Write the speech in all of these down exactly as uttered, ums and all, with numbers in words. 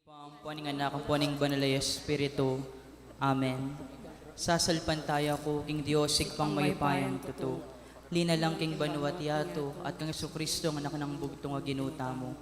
Ampo ning Anak, ampo ning Banal a Espiritu. Amen. Sasalpantaya ku king Dios, Ibpang mayupayang tutu, linalang king banua't yatu, at kang Jesucristo, Anak nang bugtung a Ginu tamu.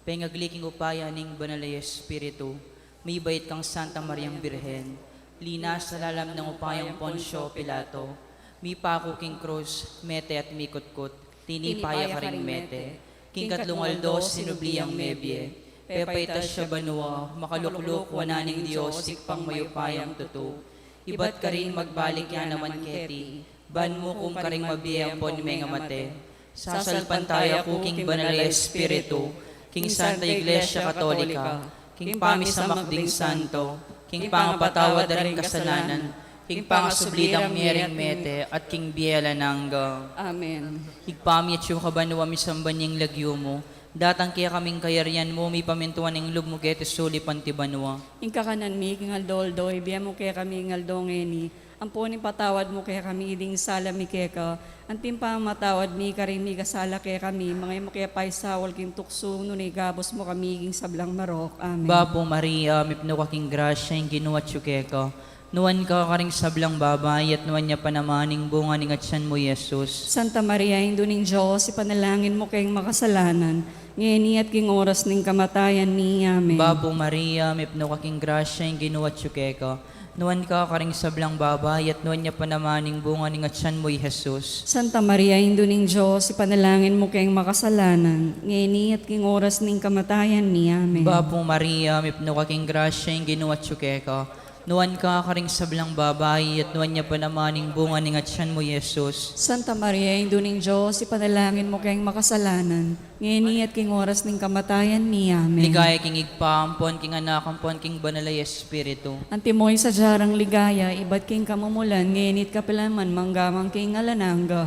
Pengagli king upaya ning Banal a Espiritu, mibait kang Santa Mariang Birhen, linasa lalam nang upayang Poncio Pilato, mipaku king krus, mete at mikutkut, tinipa ya karing mete, king katlung aldo sinubli yang mebie, pepaitas ya banua, makalukluk wanan ning Dios Ibpang mayupayang tutu, ibat karin magbalik ya naman keti, ban mukum karing mabie ampon mengamate. Sasalpantaya ku king Banal a Espiritu, king Santa Iglesia Katolika, king pamisamak ding santo, king pangapatawad da ring kasalanan, king pangasubli dang mie ring mete, at king bie alang angga. Amen. Ibpa mi, atsu ka banua, misamban ya ing lagyu mu, datang kekami ing kayarian mu, mipamintuan ing lub mu keti sulip anti banua. Ing kakanan mi king aldo-aldo ibie mu kekami king aldo ngeni, ampo ipatawad mu kekami ding sala mi keka, anti ing pamamatawad mi karing mikasala kekami, manga e mu ke paisaul king tuksu, nune ikabus mu kami king sablang marok. Amen. Bapu Maria, mipnu ka king grasya, ing Ginu atsu keka, nuan ka karing sablang babai, at nuan ya pa naman ing bunga ning atyan mu, i Jesus. Santa Maria, Indu ning Dios, ipanalangin mu keng makasalanan, ngeni at king oras ning kamatayan mi. Amen. Bapu Maria, mipnu ka king grasya, ing Ginu atsu keka, nuan ka karing sablang babai, at nuan ya pa naman ing bunga ning atyan mu, i Jesus. Santa Maria, Indu ning Dios, ipanalangin mu keng makasalanan, ngeni at king oras ning kamatayan mi. Amen. Bapu Maria, mipnu ka king grasya, ing Ginu atsu keka, nuan ka karing sablang babai, at nuan ya pa naman ing bunga ning atyan mu, i Jesus. Santa Maria, Indu ning Dios, ipanalangin mu keng makasalanan, ngeni at king oras ning kamatayan mi. Amen. Ligaya king Ibpa, ampon king Anak, ampon king Banal a Espiritu. Antimo ing sadya rang ligaya, ibat king kamumulan, ngeni at kapilan man, mangga man king alang angga.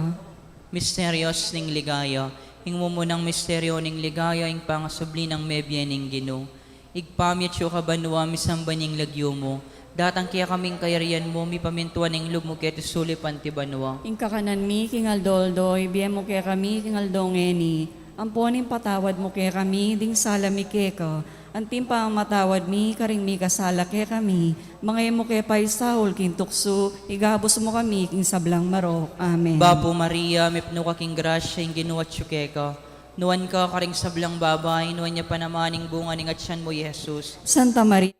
Misterios ning ligaya. Ing mumunang misteryo ning ligaya, ing pangasubli nang mebie ning Ginu. Ibpa mi atsu ka banua, misamban ya ing lagyu mu, datang kekami ing kayarian mu, mipamintuan ing lub mu keti sulip anti banua. Ing kakanan mi king aldo-aldo ibie mu kekami king aldo ngeni, ampon ipatawad mu kekami ding sala mi keka, anti ing pamamatawad mi karing mikasala kekami, manga e mu ke paisaul king tuksu, ikabus mu kami king sablang marok. Amen. Bapu Maria, mipnu ka king grasya, ing Ginu atsu keka, nuan ka karing sablang babai, nuan ya pa naman ing bunga ning atyan mu, i Jesus. Santa Maria.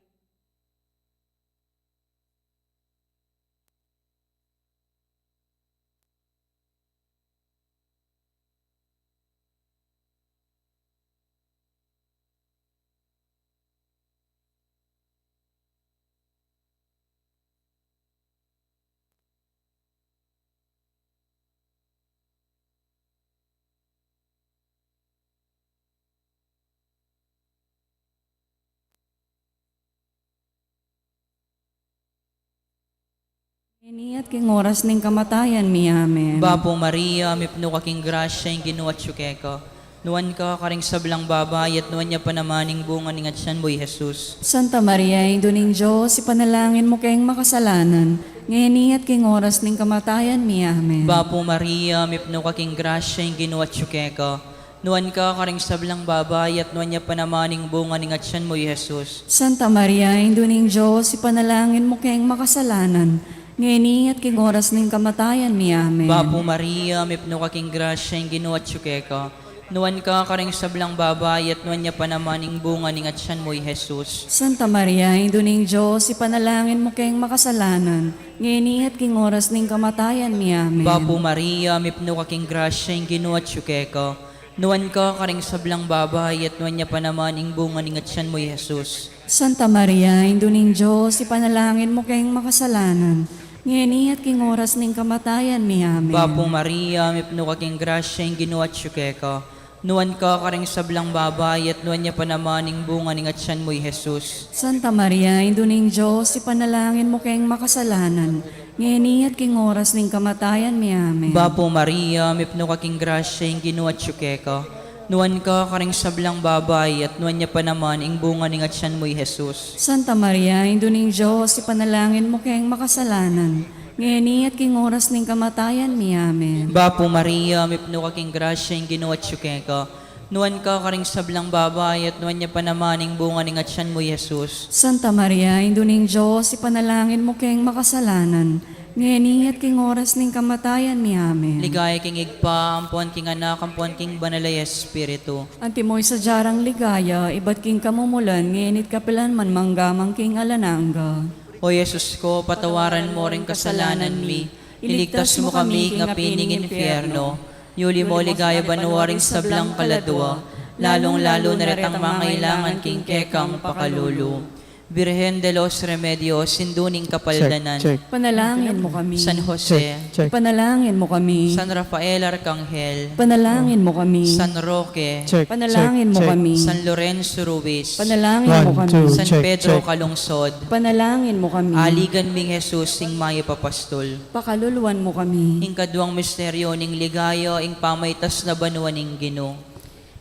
Ngeni at king oras ning kamatayan mi. Amen. Bapu Maria, mipnu ka king grasya, ing Ginu atsu keka, nuan ka karing sablang babai, at nuan ya pa naman ing bunga ning atyan mu, i Jesus. Santa Maria, Indu ning Dios, ipanalangin mu keng makasalanan, ngeni at king oras ning kamatayan mi. Amen. Bapu Maria, mipnu ka king grasya, ing Ginu atsu keka, nuan ka karing sablang babai, at nuan ya pa naman ing bunga ning atyan mu, i Jesus. Santa Maria, Indu ning Dios, ipanalangin mu keng makasalanan, ngeni at king oras ning kamatayan mi. Amen. Bapu Maria, mipnu ka king grasya, ing Ginu atsu keka, nuan ka karing sablang babai, at nuan ya pa naman ing bunga ning atyan mu, i Jesus. Santa Maria, Indu ning Dios, ipanalangin mu keng makasalanan, ngeni at king oras ning kamatayan mi. Amen. Bapu Maria, mipnu ka king grasya, ing Ginu atsu keka, nuan ka karing sablang babai, at nuan ya pa naman ing bunga ning atyan mu, i Jesus. Santa Maria, Indu ning Dios, ipanalangin mu keng makasalanan, ngeni at king oras ning kamatayan mi. Amen. Bapu Maria, mipnu ka king grasya, ing Ginu atsu keka, nuan ka karing sablang babai, at nuan ya pa naman ing bunga ning atyan mu, i Jesus. Santa Maria, Indu ning Dios, ipanalangin mu keng makasalanan, ngeni at king oras ning kamatayan mi. Amen. Bapu Maria, mipnu ka king grasya, ing Ginu atsu keka, nuan ka karing sablang babai, at nuan ya pa naman ing bunga ning atyan mu, i Jesus. Santa Maria, Indu ning Dios, ipanalangin mu keng makasalanan, ngeni at king oras ning kamatayan mi. Amen. Bapu Maria, mipnu ka king grasya, ing Ginu atsu keka, Nuan ka karing sablang babai, at nuan ya pa naman ing bunga ning atyan mu, Jesus. Santa Maria, Indu ning Dios, ipanalangin mu keng makasalanan, ngeni at king oras ning kamatayan mi. Amen. Ligaya king Ibpa, ampon king Anak, ampon king Banal a Espiritu. Antimo ing sadyang ligaya ibat king kamumulan, ngeni at kapilan man, mangga man king alang angga. O Jesus ko, patawaran mu ring kasalanan mi, iligtas mu kami king api ning infierno, yuli mu king banua ring sablang kaladua, lalung-lalu na retang mangailangan king kekang pakalulu. Virgen de los Remedios, Indu ning Kapaldanan. Check, check. Panalangin mu kami. San Jose. Check, check. Panalangin mu kami. San Rafael Arcangel. Panalangin mu kami. San Roque. Check, check, check. Panalangin mu kami. San Lorenzo Ruiz. Panalangin mu kami. One, two, check, check. San Pedro Calungsod. Panalangin mu kami. Aligan ming Jesus, ing mayap a pastul. Pakaluluan mu kami. Ing kaduang misteryo ning ligaya, ing pamaitas na banua ning Ginu.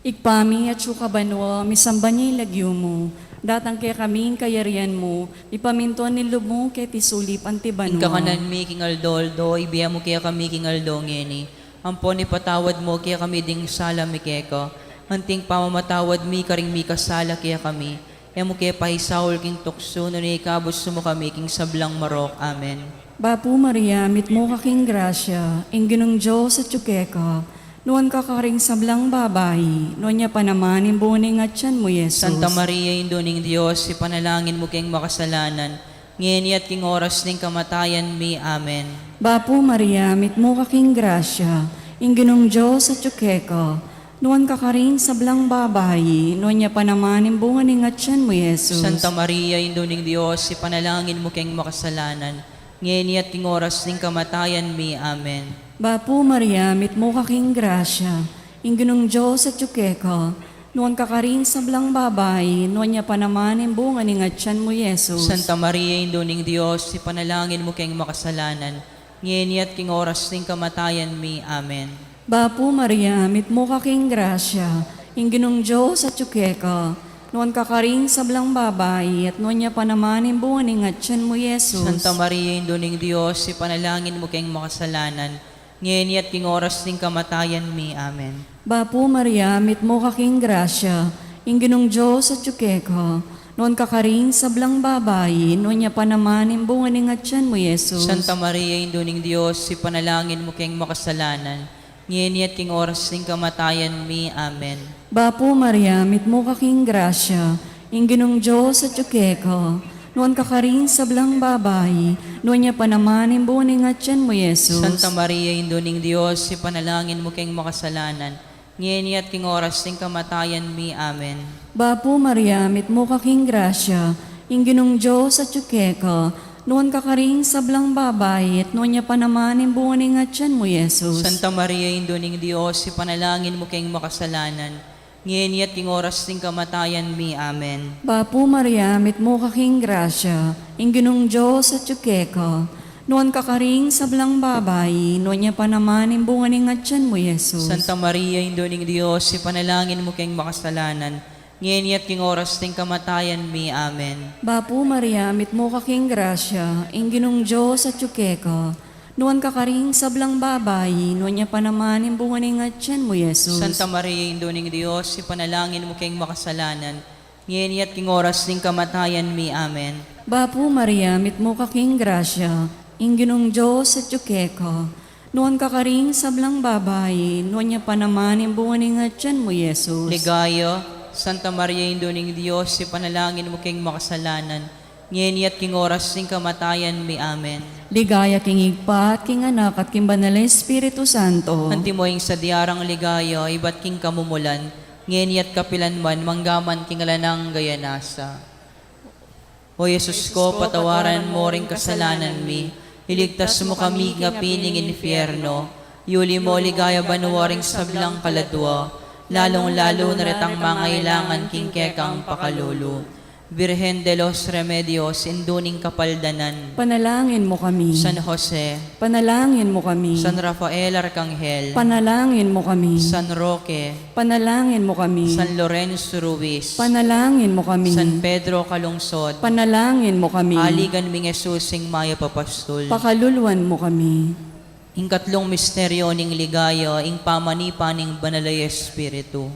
Ibpa mi, atsu ka banua, misamban ya ing lagyu mu, datang kekami ing kayarian mu, mipamintuan ing lub mu keti sulip anti banua. Ing kakanan mi king aldo-aldo, ibie mu kekami king aldo ngeni. Ampon ipatawad mu kekami ding sala mi keka, anti ing pamamatawad mi karing mikasala kekami. E mu ke paisaul king tuksu, nune ikabus mu kami king sablang marok. Amen. Bapu Maria, mitmu ka king grasya, ing Ginung Dios atyu keka, nuan ka karing sablang babai, nuan ya pa naman ing bunga ning atyan mu, Jesus. Santa Maria, Indu ning Dios, ipanalangin mu keng makasalanan, ngeni at king oras ning kamatayan mi. Amen. Bapu Maria, mitmu ka king grasya, ing Ginung Dios atyu keka, nuan ka karing sablang babai, nuan ya pa naman ing bunga ning atyan mu, Jesus. Santa Maria, Indu ning Dios, ipanalangin mu keng makasalanan, ngeni at king oras ning kamatayan mi. Amen. Bapu Maria, mitmu ka king grasya, ing Ginung Dios atyu keka, nuan ka karing sablang babai, nuan ya pa naman ing bunga ning atyan mu, Jesus. Santa Maria, Indu ning Dios, ipanalangin mu keng makasalanan, ngeni at king oras ning kamatayan mi. Amen. Bapu Maria, mitmu ka king grasya, ing Ginung Dios atyu keka, nuan ka karing sablang babai, at nuan ya pa naman ing bunga ning atyan mu, Jesus. Santa Maria, Indu ning Dios, ipanalangin mu keng makasalanan, ngeni at king oras ning kamatayan mi. Amen. Bapu Maria, mitmu ka king grasya, ing Ginung Dios atyu keka, nuan ka karing sablang babai, nuan ya pa naman ing bunga ning atyan mu, Jesus. Santa Maria, Indu ning Dios, ipanalangin mu keng makasalanan, ngeni at king oras ning kamatayan mi. Amen. Bapu Maria, mitmu ka king grasya, ing Ginung Dios atyu keka, nuan ka karing sablang babai, nuan ya pa naman ing bunga ning atyan mu, Jesus. Santa Maria, Indu ning Dios, ipanalangin mu keng makasalanan, ngeni at king oras ning kamatayan mi. Amen. Bapu Maria, mitmu ka king grasya, ing Ginung Dios atyu keka, nuan ka karing sablang babai, at nuan ya pa naman ing bunga ning atyan mu, Jesus. Santa Maria, Indu ning Dios, ipanalangin mu keng makasalanan, ngeni at king oras ning kamatayan mi. Amen. Bapu Maria, mitmu ka king grasya, ing Ginung Dios atyu keka, nuan ka karing sablang babai, nuan ya pa naman ing bunga ning atyan mu, Jesus. Santa Maria, Indu ning Dios, ipanalangin mu keng makasalanan, ngeni at king oras ning kamatayan mi. Amen. Bapu Maria, mitmu ka king grasya, ing Ginung Dios atyu keka, nuan ka karing sablang babai, nuan ya pa naman ing bunga ning atyan mu, Jesus. Santa Maria, Indu ning Dios, ipanalangin mu keng makasalanan, ngeni at king oras ning kamatayan mi. Amen. Bapu Maria, mitmu ka king grasya, ing Ginung Dios atyu keka, nuan ka karing sablang babai, nuan ya pa naman ing bunga ning atyan mu, Jesus. Ligaya, Santa Maria, Indu ning Dios, ipanalangin mu keng makasalanan, ngeni at king oras ning kamatayan mi. Amen. Ligaya king Ibpa, at king Anak, at king Banal a Espiritu Santo. Antimo ing sadya rang ligaya ibat king kamumulan, ngeni at kapilan man, mangga man king alang angga. Amen. O Jesus ko, patawaran mu ring kasalanan mi, iligtas mu kami king api ning infierno, yuli mu king ligaya banua ring sablang kaladua, lalung-lalu na retang mangailangan king kekang pakalulu. Virgen de los Remedios, Indu ning Kapaldanan. Panalangin mu kami. San Jose. Panalangin mu kami. San Rafael Arcangel. Panalangin mu kami. San Roque. Panalangin mu kami. San Lorenzo Ruiz. Panalangin mu kami. San Pedro Calungsod. Panalangin mu kami. Aligan ming Jesus, ing mayap a pastul. Pakaluluan mu kami. Ing katlung misteryo ning ligaya, ing pamanipa ning Banal a Espiritu.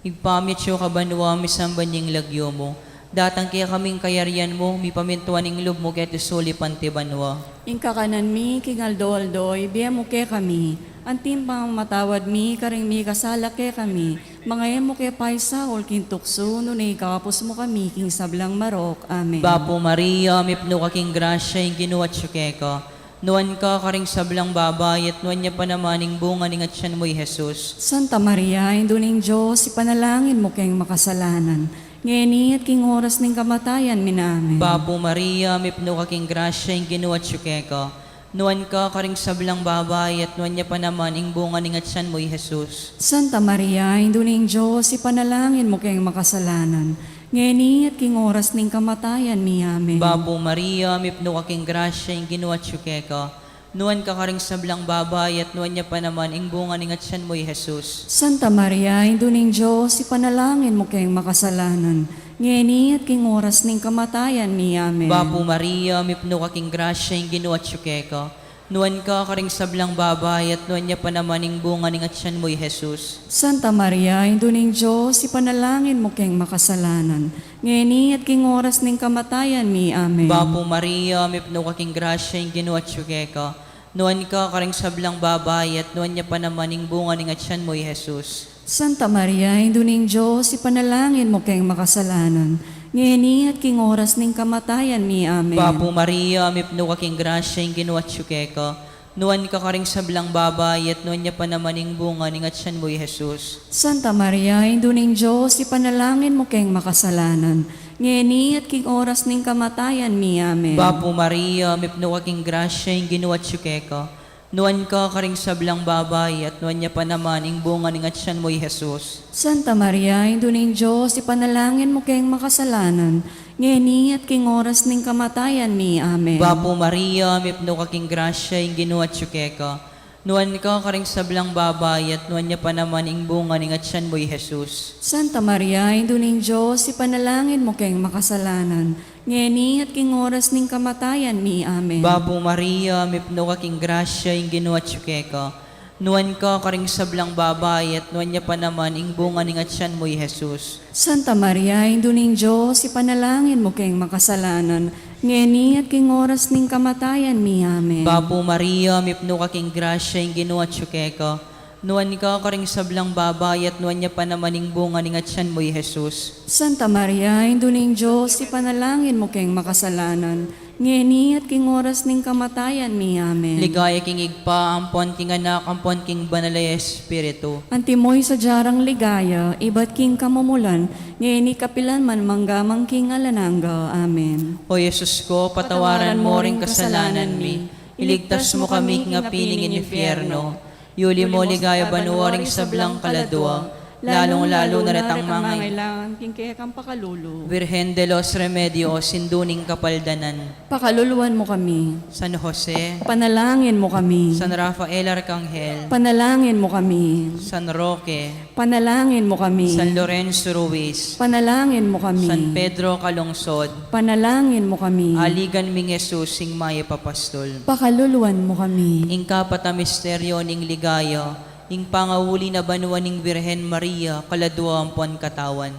Ibpa mi, atsu ka banua, misamban ya ing lagyu mu. Datang kekami ing kayarian mu, mipamintuan ing lub mu keti sulip anti banua. Ing kakanan mi king aldo-aldo, ibie mu kekami. Anti ing pamamatawad mi karing mikasala kekami. Manga e mu ke paisaul king tuksu, nune ikabus mu kami king sablang marok. Amen. Bapu Maria, mipnu ka king grasya, ing Ginu atsu keka. Nuan ka karing sablang babai, at nuan ya pa naman ing bunga ning atyan mu, i Jesus. Santa Maria, Indu ning Dios, ipanalangin mu keng makasalanan, ngeni at king oras ning kamatayan mi. Amen. Bapu Maria, mipnu ka king grasya, ing Ginu atsu keka. Nuan ka karing sablang babai, at nuan ya pa naman ing bunga ning atyan mu, i Jesus. Santa Maria, Indu ning Dios, ipanalangin mu keng makasalanan, ngeni at king oras ning kamatayan mi. Amen. Bapu Maria, mipnu ka king grasya, ing Ginu atsu keka. Nuan ka karing sablang babai, at nuan ya pa naman ing bunga ning atyan mu, i Jesus. Santa Maria, Indu ning Dios, ipanalangin mu keng makasalanan, ngeni at king oras ning kamatayan mi. Amen. Bapu Maria, mipnu ka king grasya, ing Ginu atsu keka. Nuan ka karing sablang babai, at nuan ya pa naman ing bunga ning atyan mu, i Jesus. Santa Maria, Indu ning Dios, ipanalangin mu keng makasalanan, ngeni at king oras ning kamatayan mi. Amen. Bapu Maria, mipnu ka king grasya, ing Ginu atsu keka. Nuan ka karing sablang babai, at nuan ya pa naman ing bunga ning atyan mu, i Jesus. Santa Maria, Indu ning Dios, ipanalangin mu keng makasalanan, ngeni at king oras ning kamatayan mi. Amen. Bapu Maria, mipnu ka king grasya, ing Ginu atsu keka. Nuan ka karing sablang babai, at nuan ya pa naman ing bunga ning atyan mu, i Jesus. Santa Maria, Indu ning Dios, ipanalangin mu keng makasalanan, ngeni at king oras ning kamatayan mi. Amen. Bapu Maria, mipnu ka king grasya, ing Ginu atsu keka. Nuan ka karing sablang babai, at nuan ya pa naman ing bunga ning atyan mu, i Jesus. Santa Maria, Indu ning Dios, ipanalangin mu keng makasalanan, ngeni at king oras ning kamatayan mi. Amen. Bapu Maria, mipnu ka king grasya, ing Ginu atsu keka. Nuan ka karing sablang babai, at nuan ya pa naman ing bunga ning atyan mu, i Jesus. Santa Maria, Indu ning Dios, ipanalangin mu keng makasalanan, ngeni at king oras ning kamatayan mi. Amen. Bapu Maria, mipnu ka king grasya, ing Ginu atsu keka. Nuan ka karing sablang babai, at nuan ya pa naman ing bunga ning atyan mu, i Jesus. Santa Maria, Indu ning Dios, ipanalangin mu keng makasalanan, ngeni at king oras ning kamatayan mi. Amen. Bapu Maria, mipnu ka king grasya, ing Ginu atsu keka. Nuan ka karing sablang babai, at nuan ya pa naman ing bunga ning atyan mu, i Jesus. Santa Maria, Indu ning Dios, ipanalangin mu keng makasalanan, ngeni at king oras ning kamatayan mi. Amen. Ligaya king Ibpa, ampon king Anak, ampon king Banal a Espiritu. Antimo ing sadya rang ligaya, ibat king kamumulan, ngeni kapilan man, mangga man king alang angga. Amen. O Jesus ko, patawaran mo ring kasalanan mi, iligtas mu kami king api ning infierno, yuli mo king ligaya banua ring sablang kaladua, lalung-lalu na retang mangailangan king kekang pakalulu. Virgen de los Remedios, Indu ning Kapaldanan. Pakaluluan mu kami. San Jose. Panalangin mu kami. San Rafael Arcangel. Panalangin mu kami. San Roque. Panalangin mu kami. San Lorenzo Ruiz. Panalangin mu kami. San Pedro Calungsod. Panalangin mu kami. Aligan ming Jesus, ing mayap a pastol. Pakaluluan mu kami. Ing kapat a misteryo ning ligaya, ing pangauli na banua ning Virgen Maria, kaladua ampon katawan.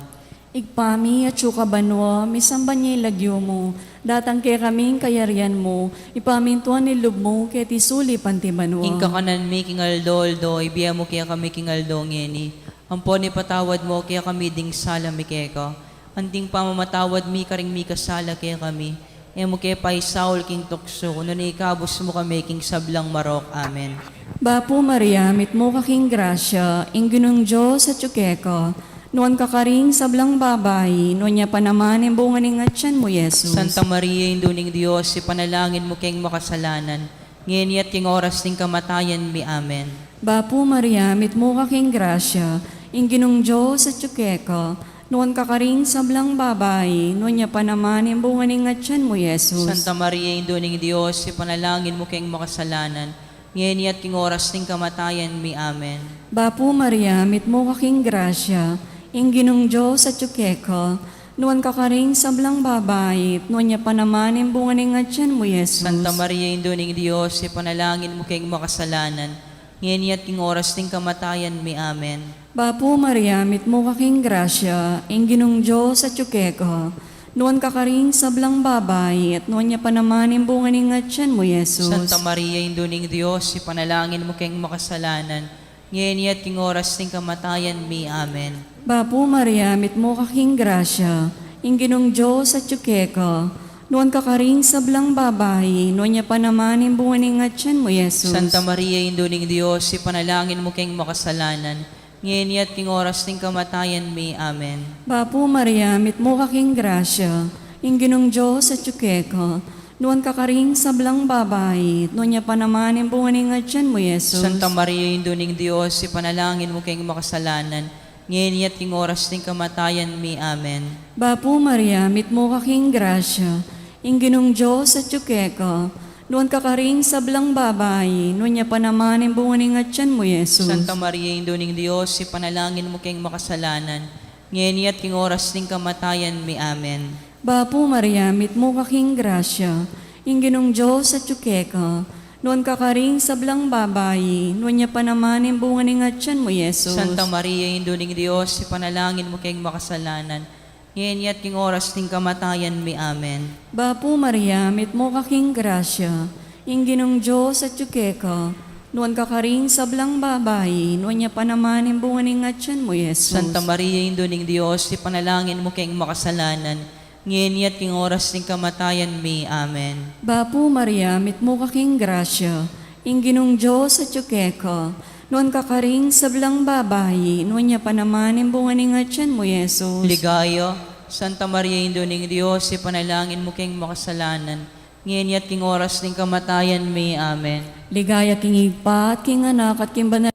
Ibpa mi, atsu ka banua, misamban ya ing lagyu mu, datang kekami ing kayarian mu, ipamintuan ing lub mu keti sulip anti banua. Ing kakanan mi king aldo-aldo, ibie mu kekami king aldo ngeni, ampon ipatawad mu kekami ding sala mi keka, anti ing pamamatawad mi karing mikasala kekami. E mu ke paisaul king tuksu, nune ikabus mu kami king sablang marok. Amen. Bapu Maria, mitmu ka king grasya, ing Ginung Dios atyu keka, nuan ka karing sablang babai, nuan ya pa naman ing bunga ning atyan mu, Jesus. Santa Maria, Indu ning Dios, ipanalangin mu keng makasalanan, ngeni at king oras ning kamatayan mi. Amen. Bapu Maria, mitmu ka king grasya, ing Ginung Dios atyu keka, nuan ka karing sablang babai, nuan ya pa naman ing bunga ning atyan mu, Jesus. Santa Maria, Indu ning Dios, ipanalangin mu keng makasalanan, ngeni at king oras ning kamatayan mi. Amen. Bapu Maria, mitmu ka king grasya, ing Ginung Dios atyu keka, nuan ka karing sablang babai, nuan ya pa naman ing bunga ning atyan mu, Jesus. Santa Maria, Indu ning Dios, ipanalangin mu keng makasalanan, ngeni at king oras ning kamatayan mi. Amen. Bapu Maria, mitmu ka king grasya, ing Ginung Dios atyu keka, nuan ka karing sablang babai, at nuan ya pa naman ing bunga ning atyan mu, Jesus. Santa Maria, Indu ning Dios, ipanalangin mu keng makasalanan, ngeni at king oras ning kamatayan mi. Amen. Bapu Maria, mitmu ka king grasya, ing Ginung Dios atyu keka, nuan ka karing sablang babai, nuan ya pa naman ing bunga ning atyan mu, Jesus. Santa Maria, Indu ning Dios, ipanalangin mu keng makasalanan, ngeni at king oras ning kamatayan mi. Amen. Bapu Maria, mitmu ka king grasya, ing Ginung Dios atyu keka, nuan ka karing sablang babai, nuan ya pa naman ing bunga ning atyan mu, Jesus. Santa Maria, Indu ning Dios, ipanalangin mu keng makasalanan, ngeni at king oras ning kamatayan mi. Amen. Bapu Maria, mitmu ka king grasya, ing Ginung Dios atyu keka, nuan ka karing sablang babai, nuan ya pa naman ing bunga ning atyan mu, Jesus. Santa Maria, Indu ning Dios, ipanalangin mu keng makasalanan, ngeni at king oras ning kamatayan mi. Amen. Bapu Maria, mitmu ka king grasya, ing Ginung Dios atyu keka, nuan ka karing sablang babai, nuan ya pa naman ing bunga ning atyan mu, Jesus. Santa Maria, Indu ning Dios, ipanalangin mu keng makasalanan, ngeni at king oras ning kamatayan mi. Amen. Bapu Maria, mitmu ka king grasya, ing Ginung Dios atyu keka, nuan ka karing sablang babai, nuan ya pa naman ing bunga ning atyan mu, Jesus. Santa Maria, Indu ning Dios, ipanalangin mu keng makasalanan, ngeni at king oras ning kamatayan mi. Amen. Bapu Maria, mitmu ka king grasya, ing Ginung Dios atyu keka, nuan ka karing sablang babai, nuan ya pa naman ing bunga ning atyan mu, Jesus. Ligaya, Santa Maria, Indu ning Dios, ipanalangin mu keng makasalanan, ngeni at king oras ning kamatayan mi. Amen. Ligaya king Ibpa, at king Anak, at king Banal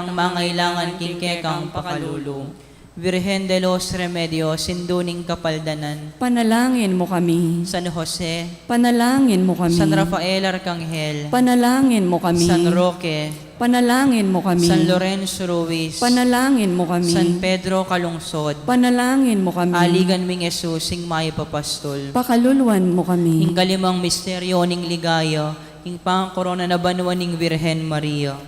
Ang mangailangan king kekang pakalulu. Virgen de los Remedios, Indu ning Kapaldanan. Panalangin mu kami. San Jose. Panalangin mu kami. San Rafael Arcangel. Panalangin mu kami. San Roque. Panalangin mu kami. San Lorenzo Ruiz. Panalangin mu kami. San Pedro Calungsod. Panalangin mu kami. Aligan ming Jesus, ing mayap a pastul. Pakaluluan mu kami. Ing kalimang misteryo ning ligaya, ing pangkorona na banua ning Virgen Maria.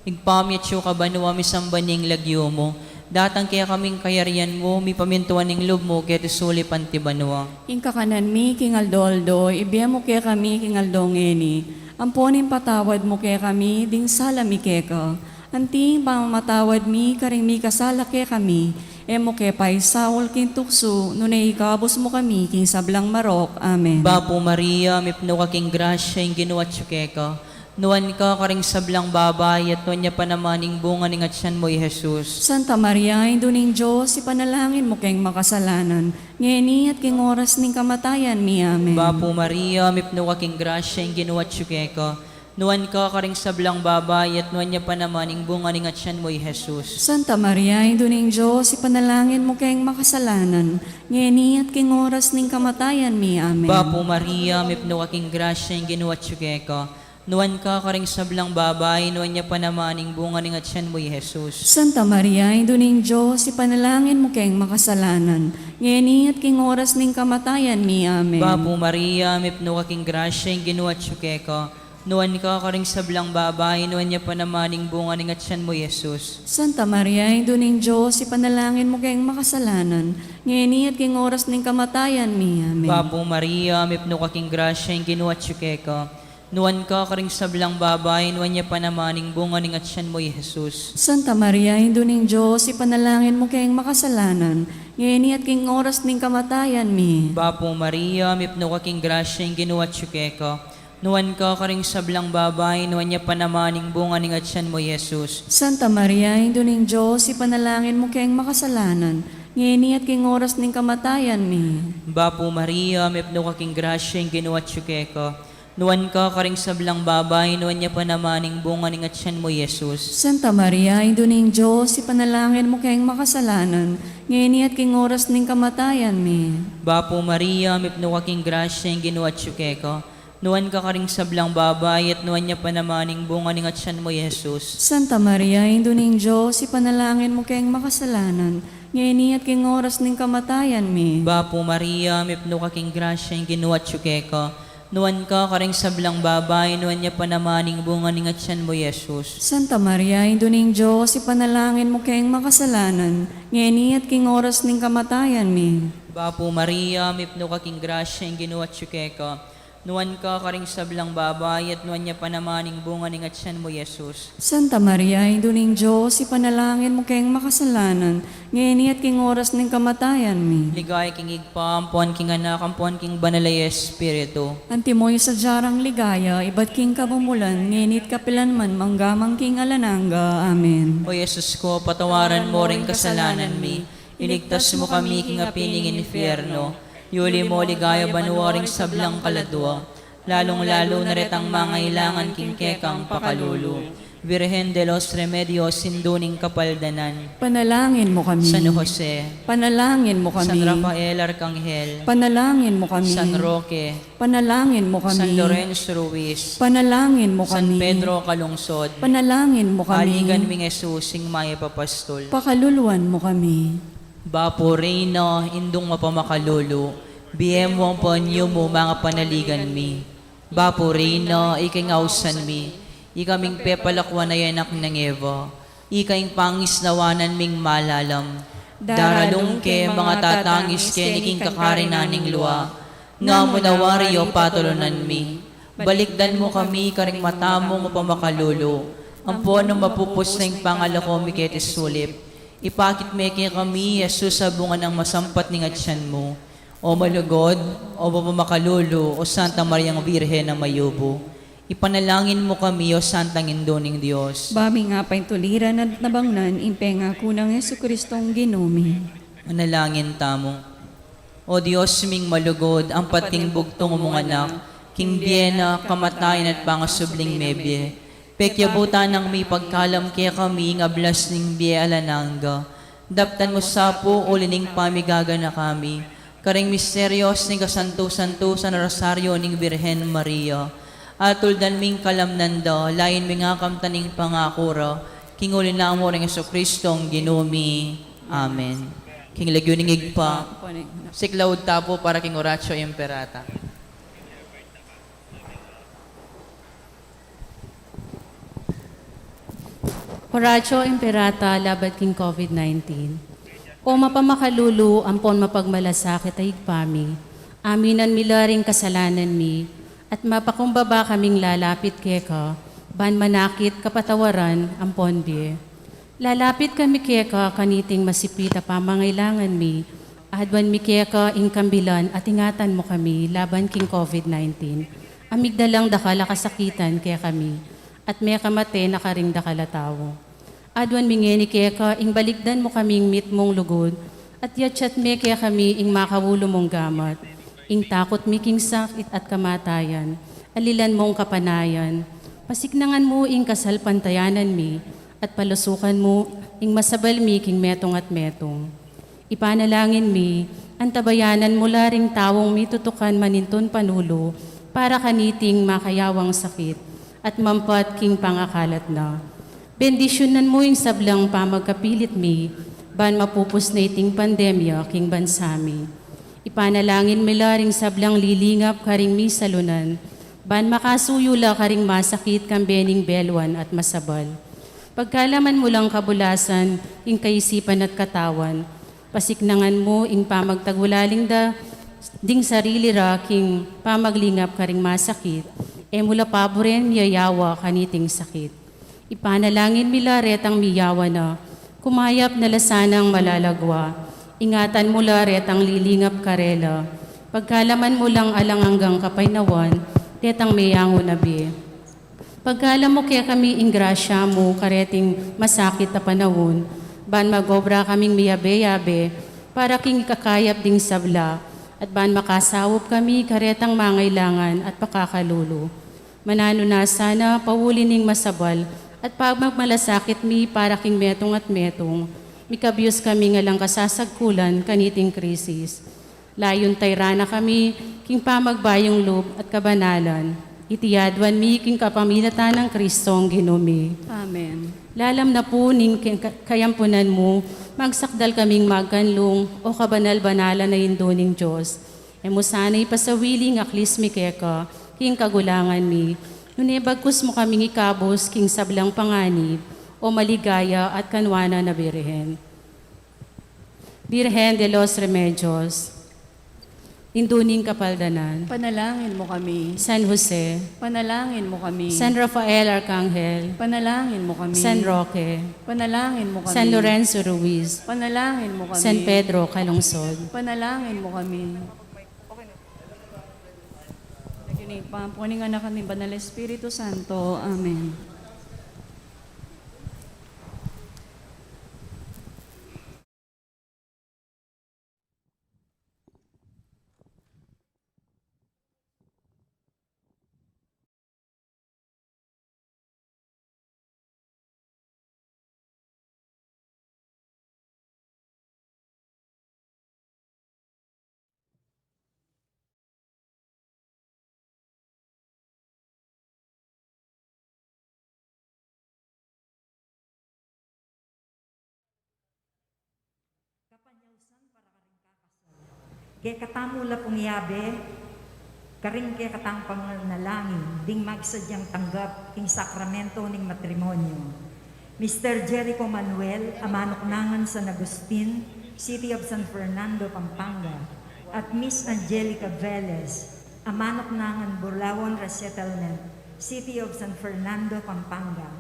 Ibpa mi atsu ka banua, misamban ya ing lagyu mu. Datang kekami ing kayarian mu, mipamintuan ing lub mu keti sulip anti banua. Ing kakanan mi king aldo-aldo, ibie mu kekami king aldo ngeni. Ampon ipatawad mu kekami ding sala mi keka, anti ing pamamatawad mi karing mikasala kekami. E mu ke paisaul king tuksu, nune ikabus mu kami king sablang marok. Amen. Bapu Maria, mipnu ka king grasya, ing Ginu atsu keka. Nuan ka karing sablang babai, at nuan ya pa naman ing bunga ning atyan mu, i Jesus. Santa Maria, Indu ning Dios, ipanalangin mu keng makasalanan, ngeni at king oras ning kamatayan mi. Amen. Bapu Maria, mipnu ka king grasya, ing Ginu atsu keka. Nuan ka karing sablang babai, at nuan ya pa naman ing bunga ning atyan mu, i Jesus. Santa Maria, Indu ning Dios, ipanalangin mu keng makasalanan, ngeni at king oras ning kamatayan mi. Amen. Bapu Maria, mipnu ka king grasya, ing Ginu atsu keka. Nuan ka karing sablang babai, nuan ya pa naman ing bunga ning atyan mu, i Jesus. Santa Maria, Indu ning Dios, ipanalangin mu keng makasalanan, ngeni at king oras ning kamatayan mi. Amen. Bapu Maria, mipnu ka king grasya, ing Ginu atsu keka. Nuan ka karing sablang babai, nuan ya pa naman ing bunga ning atyan mu, i Jesus. Santa Maria, Indu ning Dios, ipanalangin mu keng makasalanan, ngeni at king oras ning kamatayan mi. Amen. Bapu Maria, mipnu ka king grasya, ing Ginu atsu keka. Nuan ka karing sablang babai, nuan ya pa naman ing bunga ning atyan mu, i Jesus. Santa Maria, Indu ning Dios, ipanalangin mu keng makasalanan, ngeni at king oras ning kamatayan mi. Bapu Maria, mipnu ka king grasya, ing Ginu atsu keka. Nuan ka karing sablang babai, nuan ya pa naman ing bunga ning atyan mu, i Jesus. Santa Maria, Indu ning Dios, ipanalangin mu keng makasalanan, ngeni at king oras ning kamatayan mi. Bapu Maria, mipnu ka king grasya, ing Ginu atsu keka. Nuan ka karing sablang babai, nuan ya pa naman ing bunga ning atyan mu, i Jesus. Santa Maria, Indu ning Dios, ipanalangin mu keng makasalanan, ngeni at king oras ning kamatayan mi. Bapu Maria, mipnu ka king grasya, ing Ginu atsu keka. Nuan ka karing sablang babai, at nuan ya pa naman ing bunga ning atyan mu, Jesus. Santa Maria, Indu ning Dios, ipanalangin mu keng makasalanan, ngeni at king oras ning kamatayan mi. Bapu Maria, mipnu ka king grasya, ing Ginu atyu keka. Nuan ka karing sablang babai, nuan ya pa naman ing bunga ning atyan mu, Jesus. Santa Maria, Indu ning Dios, ipanalangin mu keng makasalanan, ngeni at king oras ning kamatayan mi. Bapu Maria, mipnu ka king grasya, ing Ginu atyu keka. Nuan ka karing sablang babai, at nuan ya pa naman ing bunga ning atyan mu, Jesus. Santa Maria, Indu ning Dios, ipanalangin mu keng makasalanan, ngeni at king oras ning kamatayan mi. Ligaya king Ibpa, ampon king Anak, ampon king Banal a Espiritu. Antimo ing sadya rang ligaya, ibat king kamumulan, ngeni at kapilan man, mangga man king alang angga. Amen. O Jesus ko, patawaran mo ring kasalanan mi, iligtas mo kami king api ning infierno, yuli mo king ligaya banua ring sablang kaladua, lalung-lalu na retang mangailangan king kekang pakalulu. Virgen de los Remedios, Indu ning Kapaldanan. Panalangin mo kami. San Jose. Panalangin mo kami. San Rafael Arkanghel. Panalangin mo kami. San Roque. Panalangin mo kami. San Lorenzo Ruiz. Panalangin mo kami. San Pedro Calungsod. Panalangin mo kami. Aligan ming Jesus, ing mayap a pastul. Pakaluluan mo kami. Bapu Reyna, Indung mapamakalulu, bie mu ampon yumu ing panaligan mi. Bapu Reyna, ika ing ausan mi, ika ming pepalakuan a anak nang Eva, ika ing pangisnawanan ming malalam. Daralung ke ing mangatatangis keni king kakarinan ning lua, nga mu na wari o patulunan mi. Balikdan mu kami karing mata mung mapamakalulu, ampon nung mapupus na ing pangalako mi keti sulip, ipakit me kekami i Jesus a bunga nang masampat ning atyan mu. O malugud, o mapamakalulu, o Santa Mariang Virgen a mayumu, ipanalangin mu kami, o Santang Indu ning Dios. Ba ming apaintuliran at nabangnan ing pengaku nang Jesucristong Ginu mi. Manalangin tamu. O Dios ming malugud, ampon king bugtung mung Anak, king bie na, kamatayan at pangasubling mebie, pekyabutan nang mipagkalam kekami ing ablas ning bie alang angga. Daptan mu sa pu uli ning pamigaganaka mi karing misteryos ning kasantu-santusan a Rosario ning Virgen Maria. At tuldan ming kalamnan da, lain ming akamtan ing pangaku ra, king uli nang Jesucristong Ginu mi. Amen. King lagyu ning Ibpa, siklaud ta pu para king Oratio Imperata. Oratio Imperata labat king COVID nineteen. O mapamakalulu ampon mapagmalasakit a Ibpa mi, aminan mi la ring kasalanan mi, at mapakumbaba kaming lalapit keka, ban manakit kapatawaran ampon bie. Lalapit kami keka kaniting masipit a pamangailangan mi, aduan mi keka ing kambilan at ingatan mu kami laban king COVID nineteen, a migdalang dakal a kasakitan kekami, at mekamate na karing dakal a tau. Aduan mi ngeni keka ing balikdan mu kaming mitmung lugud, at yatyat me kekami ing makaulu mung gamat, ing takut mi king sakit at kamatayan, alilan mung kapanayan. Pasiknangan mu ing kasalpantayanan mi, at palusukan mu ing masabal mi king metung at metung. Ipanalangin mi, antabayanan mu la ring taung mitutukan manintun panulu para kaniting makayawang sakit, at mampat king pangakalat na. Bendisyunan mu ing sablang pamagkapilit mi, ban mapupus na iting pandemya king bansa mi. Ipanalangin mi la ring sablang lilingap karing misalunan, ban makasuyu la karing masakit kambe ning beluan at masabal. Pagkalaman mu lang kabulasan ing kaisipan at katawan, pasiknangan mu ing pamagtagulaling da ding sarili ra king pamaglingap karing masakit, e mu la paburen miyayawa kaniting sakit. Ipanalangin mi la retang miyawa na, kumayap na la sanang malalagwa. Ingatan mu la retang lilingap karela. Pagkalaman mu lang alang anggang kapaynawan detang meyangu na bie. Pagkalam mu kekami ing grasya mu kareting masakit a panaun, ban magobra kaming miyabe-yabe para king ikakayap ding sabla, at ban makasaup kami karetang mangailangan at pakakalulu. Mananu na sana pauli ning masabal at pamagmalasakit mi para king metung at metung, mikabyus kaming alang kasasagkulan kaniting krisis. Layun tayran na kami king pamagbayung lub at kabanalan. Iti aduan mi king kapamilatan nang Kristong Ginu mi. Amen. Lalam na pu ning ke-, kayampunan mu, magsakdal kaming magkanlung, o kabanal-banalan a Indu ning Dios. E mu sana ipasawili ing aklis mi keka king kagulangan mi, nune bagkus mu kaming ikabus king sablang panganib, o maligaya at kanwanan a Birhen. Birhen de los Remedios, Indu ning Kapaldanan. Panalangin mo kami. San Jose. Panalangin mo kami. San Rafael Arcangel. Panalangin mo kami. San Roque. Panalangin mo kami. San Lorenzo Ruiz. Panalangin mo kami. San Pedro Calungsod. Panalangin mo kami. Lagyu ning Ibpa, ampo ning Anak, at ning Banal Espiritu Santo. Amen. Kapanyausan para karing kakasal. Kekatamu la pung yabe karing kekatang panalangin ding magsadyang tanggap king sakramento ning matrimonyo. Mister Jericho Manuel, a manuknangan San Agustin, City of San Fernando, Pampanga, at Miss Angelica Velez, a manuknangan Bulawan Resettlement, City of San Fernando, Pampanga.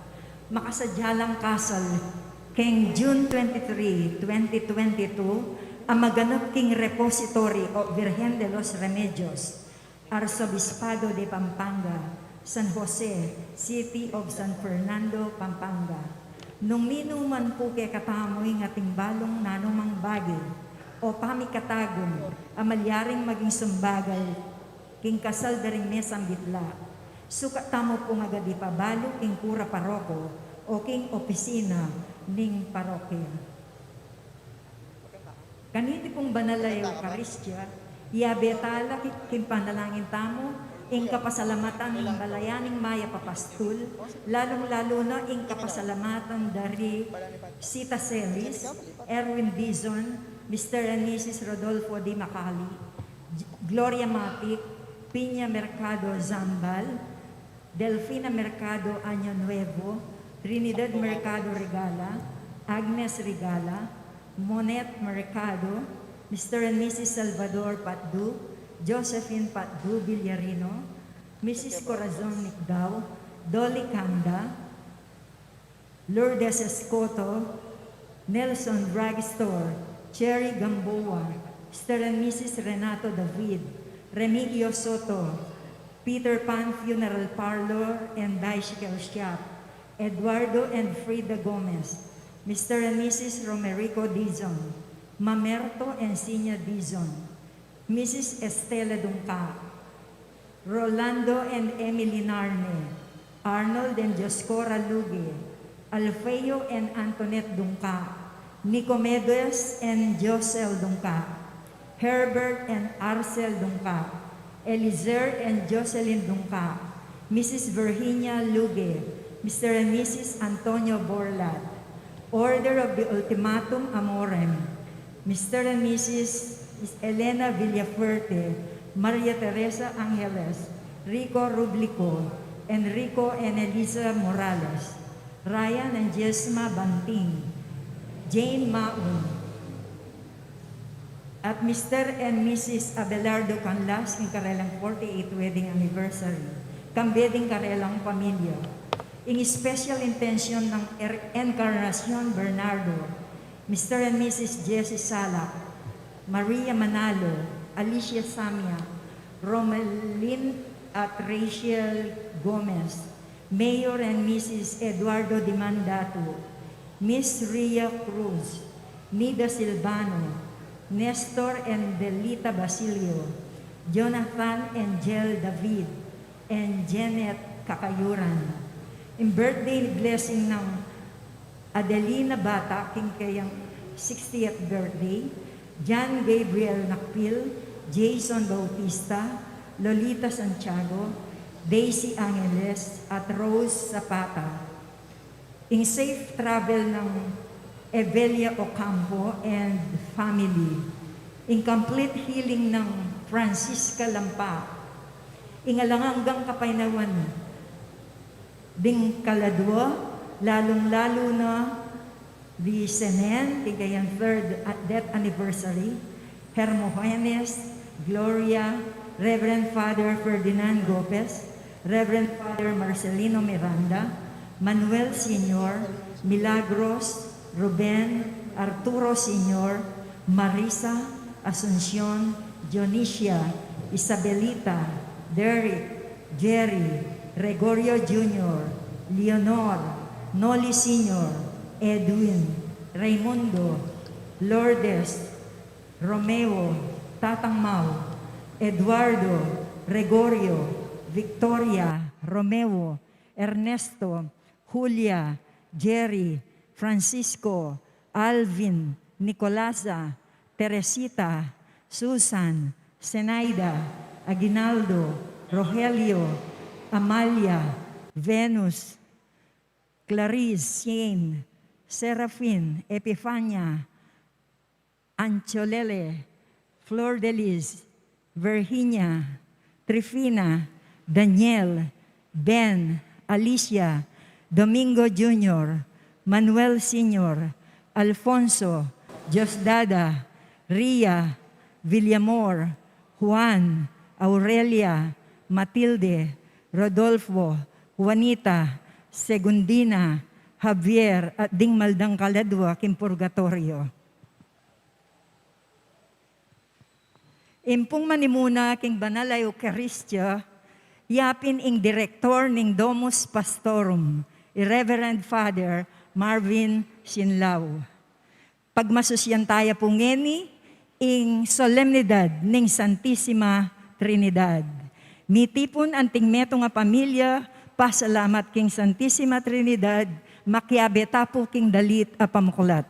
Makasadya lang kasal keng June twenty-three, twenty twenty-two, a maganap king Repository o Virgen de los Remedios, Arzobispado de Pampanga, San Jose, City of San Fernando, Pampanga. Nung minuman pu kekatamu ing ating balung nanumang bage o pamikatagun a malyaring maging sumbagal king kasal da ring mesang bitla, sukat tamu pung agad ipabalu king kura paroko o king opisina ning parokya. Kaniti pung banal a Eukaristia, iyabe tala ki-, king panalangin tamu ing kapasalamatan ning balayan ning mayap a pastul, lalung-lalu na ing kapasalamatan da ri Sita Celis, Erwin Dizon, Mister and Missus Rodolfo D. Macali, Gloria Matic, Piña Mercado Zambal, Delfina Mercado Año Nuevo, Trinidad Mercado Regala, Agnes Regala, Monet Mercado, Mister and Missus Salvador Patdu, Josephine Patdu Villarino, Missus Corazon Nicdao, Dolly Canda, Lourdes Escoto, Nelson Drugstore, Cherry Gamboa, Mister and Missus Renato David, Remigio Soto, Peter Pan Funeral Parlor and Bicycle Shop, Eduardo and Frida Gomez, Mister and Missus Romerico Dizon, Mamerto and Sinya Dizon, Missus Estela Dungca, Rolando and Emily Narne, Arnold and Dioscora Luge, Alfeo and Antoinette Dungca, Nicomedes and Josel Dungca, Herbert and Arcel Dungca, Elizer and Jocelyn Dungca, Missus Virginia Luge, Mister and Missus Antonio Borlat, Order of the Ultimatum Amorem, Mister and Missus Elena Villafuerte, Maria Teresa Angeles, Rico Rublico, Enrico and Elisa Morales, Ryan and Jesma Banting, Jane Maun, at Mister and Missus Abelardo Canlas, king karelang forty-eighth wedding anniversary, kambe ding karelang pamilya. Ing special intention nang Er-, Encarnacion Bernardo, Mister and Missus Jessie Salak, Maria Manalo, Alicia Samia, Romelin at Rachel Gomez, Mayor and Missus Eduardo Dimandatu, Miss Ria Cruz, Nida Silvano, Nestor and Delita Basilio, Jonathan and Jel David, and Janet Kakayuran. Ing birthday blessing nang Adelina Bata, king kayang sixtieth birthday, John Gabriel Nakpil, Jason Bautista, Lolita Santiago, Daisy Angeles, at Rose Zapata. Ing safe travel ng Evelia Ocampo and family. Ing complete healing ng Francisca Lampa. Ing alang anggang kapaynawan ding kaladwa, lalung-lalu na di Senen, king kayang third death anniversary, Hermogenes, Gloria, Reverend Father Ferdinand Gopez, Reverend Father Marcelino Miranda, Manuel Senior, Milagros, Ruben, Arturo Senior, Marisa, Asuncion, Dionisia, Isabelita, Derek, Jerry, Gregorio Junior, Leonor, Noli Senior, Edwin, Raimundo, Lourdes, Romeo, Tatang Mau, Eduardo, Gregorio, Victoria, Romeo, Ernesto, Julia, Jerry, Francisco, Alvin, Nicolasa, Teresita, Susan, Zenaida, Aguinaldo, Rogelio, Amalia, Venus, Clarice, Shane, Serafin, Epifania, Ancholele, Flor de Lis, Virginia, Trifina, Daniel, Ben, Alicia, Domingo Junior, Manuel Senior, Alfonso, Diosdada, Ria, Villamor, Juan, Aurelia, Matilde, Rodolfo, Juanita, Segundina, Javier, at ding mal dang kaladwa king purgatorio. Ing pung manimuna king banal a Eukaristia, yapin ing direktor ning Domus Pastorum, i Reverend Father Marvin Sinlao. Pagmasusyan taya pu ngeni ing solemnidad ning Santisima Trinidad. Mitipun anting metung a pamilya, pasalamat king Santisima Trinidad, makiabe ta pu king dalit a pamuklat.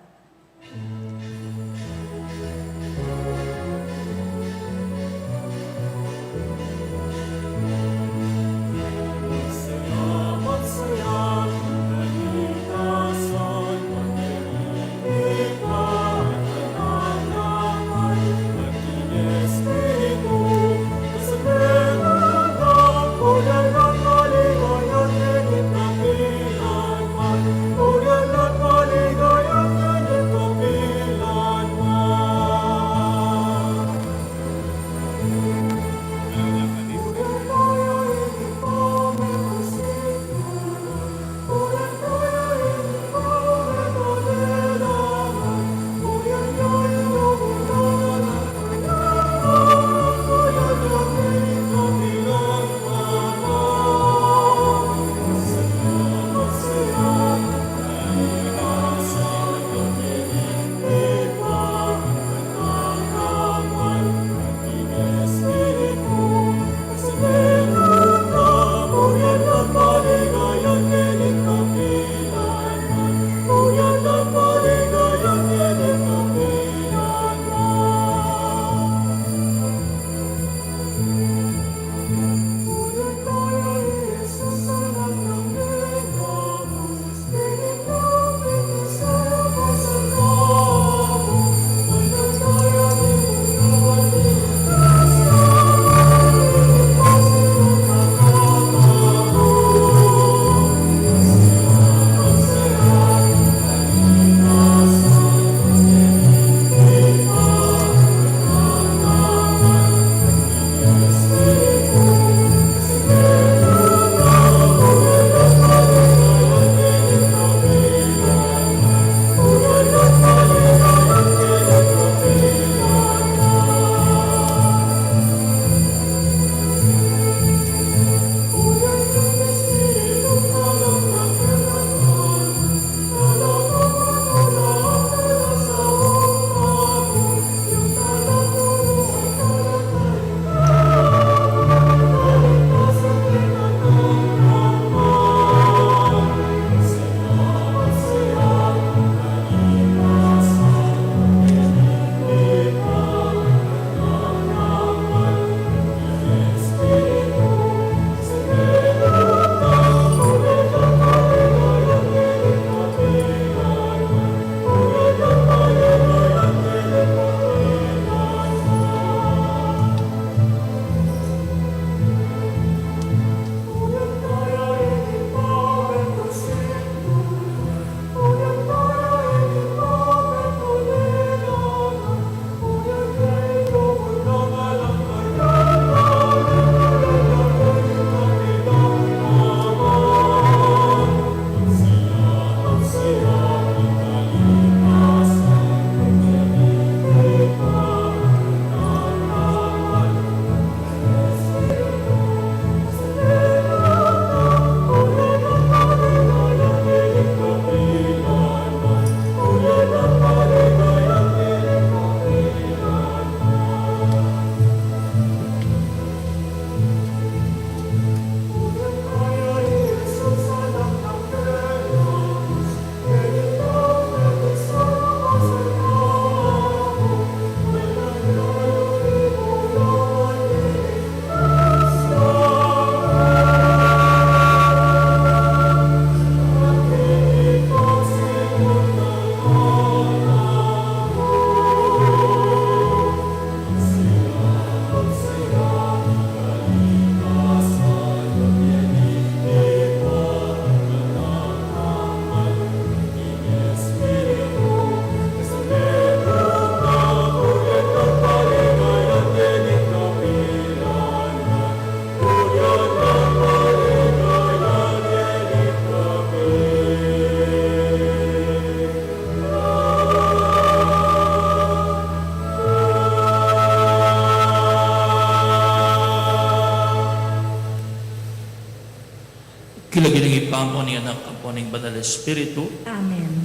Ampo ning Anak, ampo ning Banal Espiritu. Amen.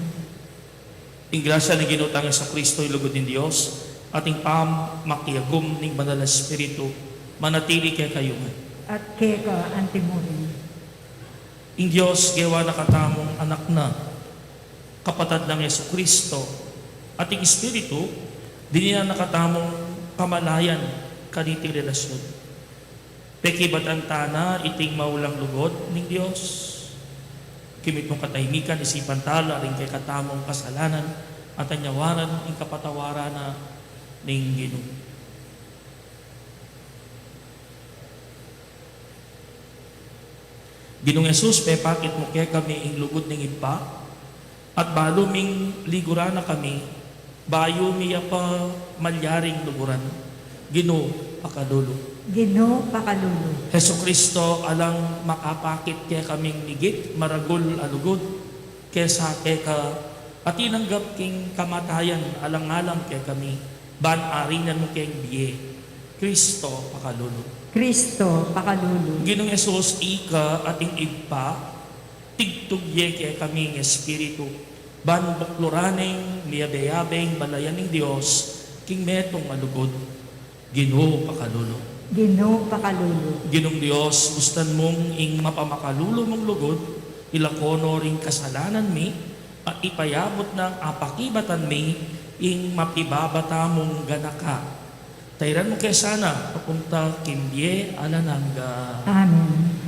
Ing grasya ning Ginu tang Jesucristo, ing lugud ning Dios, at ing pamakiagum ning Banal Espiritu, manatili kekayu ngan. At keka antimurin. Ing Dios, gewa na katamung Anak na, kapatad nang Jesucristo, at ing Espiritu, dinan na katamung kamalayan kaniting relasyun. Pekibatan ta na iting maulang lugud ning Dios. Kimit mung katahimikan, isipan ta la ring kekatamung kasalanan, at anyawaran ing kapatawaran na ning Ginu. Ginung Jesus, pepakit mu kekami ing lugud ning Ibpa, at balu ming liguran na kami, bayu mi ya pa malyaring luguran. Ginu, pakalulu. Ginu, pakalulu. Jesucristo, alang makapakit kekaming migit maragul a lugud kesa keka, a tinanggap king kamatayan alang-alang kekami, ban arinan mu keng bie. Cristo, pakalulu. Cristo, pakalulu. Ginung Jesus, ika at ing Ibpa, tigtug ye kekami ing Espiritu, ban bukluran ing miyabe-yabeng balayan ning Dios king metung a lugud. Ginu, pakalulu. Ginu, pakalulu. Ginung Dios, bustan mung ing mapamakalulu mung lugud, ilako no ring kasalanan mi, at ipayabut nang apakibatan mi ing mapibabata mung ganaka. Tairan mu ke sana, papunta king bie alang angga. Amen.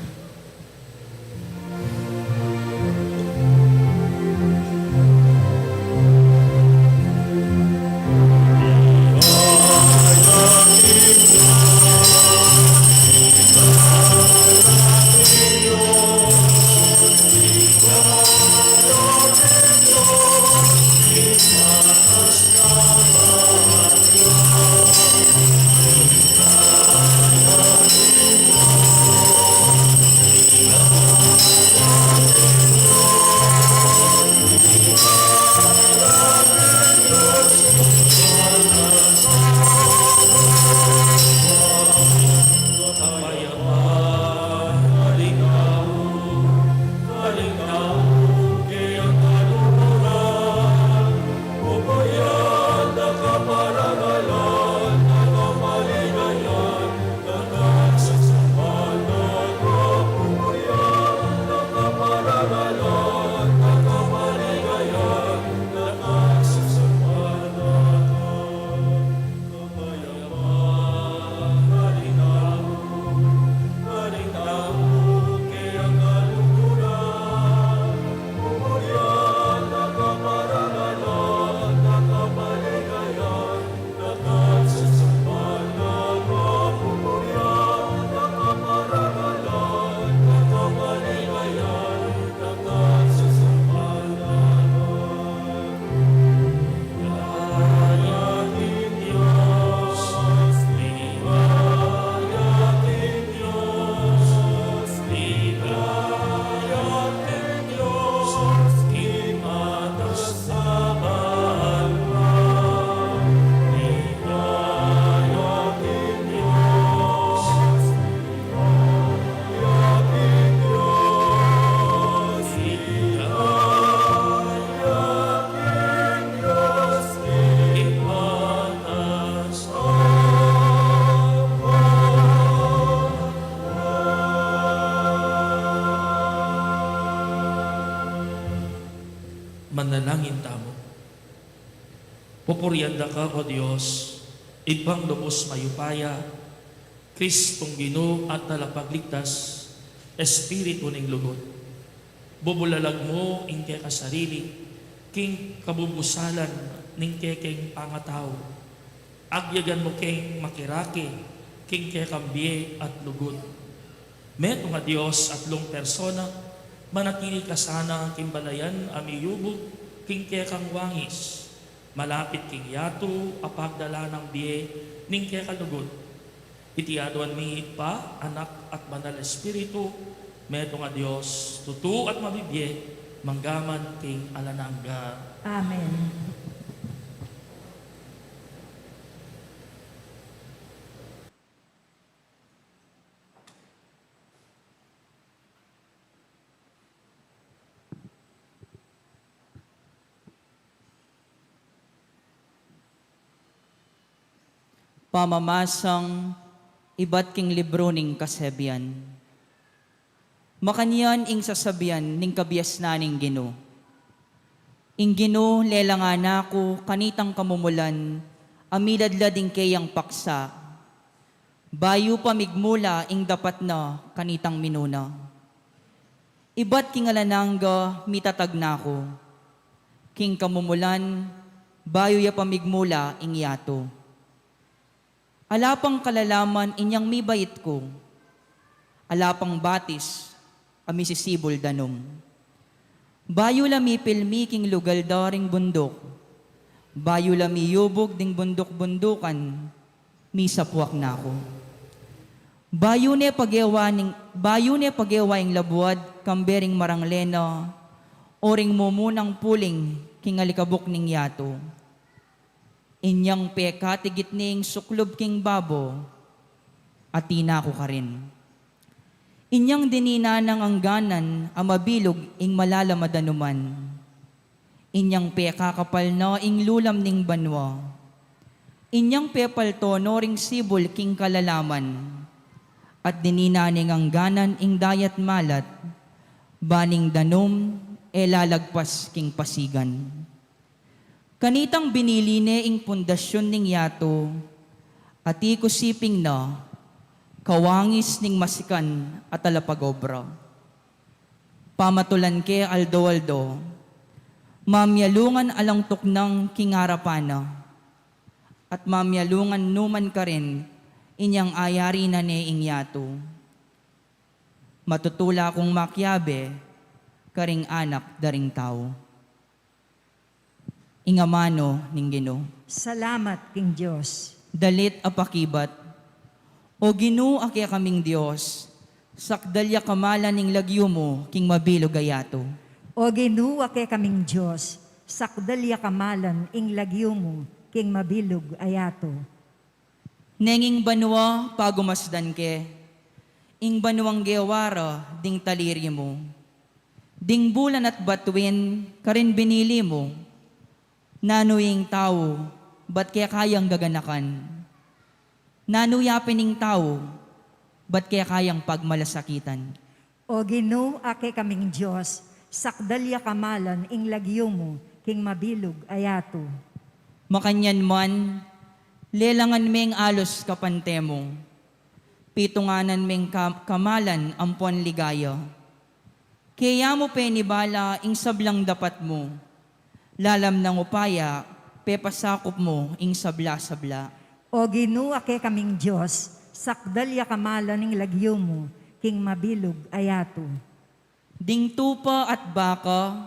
Manalangin tamu. Pupurian da ka, O Dios, Ibpang lubus mayupaya, Kristong Ginu at Talapagligtas, Espiritu ning lugud. Bubulalag mu ing keka sarili king kabubusalan ning kekeng pangatau. Agyagan mu keng makirake king kekang bie at lugud. Metung a Dios, atlung persona, manatili ka sana king balayan a miyubug king kekang wangis, malapit king yatu a pagdala nang bie ning kekang lugud. Iti aduan mi Ibpa, Anak, at Banal Espiritu, metung a Dios, tutu at mabibie, manggaman king alang angga. Amen. Pamamasang ibat king libru ning Kasabian. Makanyan ing sasabian ning kabiasnan ning Ginu. Ing Ginu lelangan na ku kanitang kamumulan a miladlad ing keyang paksa, bayu pa migmula ing dapat na kanitang minuna. Ibat king alang angga mitatag na ku, king kamumulan bayu ya pa migmula ing yatu. Ala pang kalalaman inyang mibait ku, ala pang batis a misisibul danum. Bayu la mipilmi king lugal da ring bunduk, bayu la miyubug ding bunduk-bundukan, misapuak na ku. Bayu ne pagewa ning, bayu ne pagewa ing labuad kambe ring marangle na, o ring mumunang puling king alikabuk ning yatu. Inyang pekatigit ne ing suklub king babo, atin na ku karin. Inyang dininan nang angganan a mabilug ing malalam a danuman. Inyang pekakapal na ing lulam ning banua. Inyang pepalto no ring sibul king kalalaman. At dininan ning angganan ing dayat malat, ban ing danum e lalagpas king pasigan. Kanitang binili ne ing pundasyun ning yatu, ati ku siping na, kawangis ning masikan a talapagobra. Pamatulan ke aldo-aldo, mamialungan alang tuknang king arapan na, at mamialungan nu man karin inyang ayari na ne ing yatu. Matutula kung makiabe karing anak da ring tau. Ing amanu ning Ginu. Salamat king Dios. Dalit a pakibat. O Ginu, a kekaming Dios, sakdal ya kamalan ing lagyu mu king mabilug a yatu. O Ginu, a kekaming Dios, sakdal ya kamalan ing lagyu mu king mabilug a yatu. Neng ing banua pagumasdan ke, ing banuang gewa ra ding taliri mu. Ding bulan at batuin karin binili mu. Nanu ing tau, bat keka yang gaganakan? Nanu ya pin ing tau, bat keka yang pagmalasakitan? O Ginu, a kekaming Dios, sakdal ya kamalan ing lagyu mu king mabilug a yatu. Makanyan man, lelangan meng alus kapante mu. Pitunganan meng ka-, kamalan ampon ligaya. Keya mu penibala ing sablang dapat mu. Lalam nang upaya, pepasakup mu ing sabla-sabla. O Ginu, a kekaming Dios, sakdal ya kamalan ing lagyu mu king mabilug a yatu. Ding tupa at baka,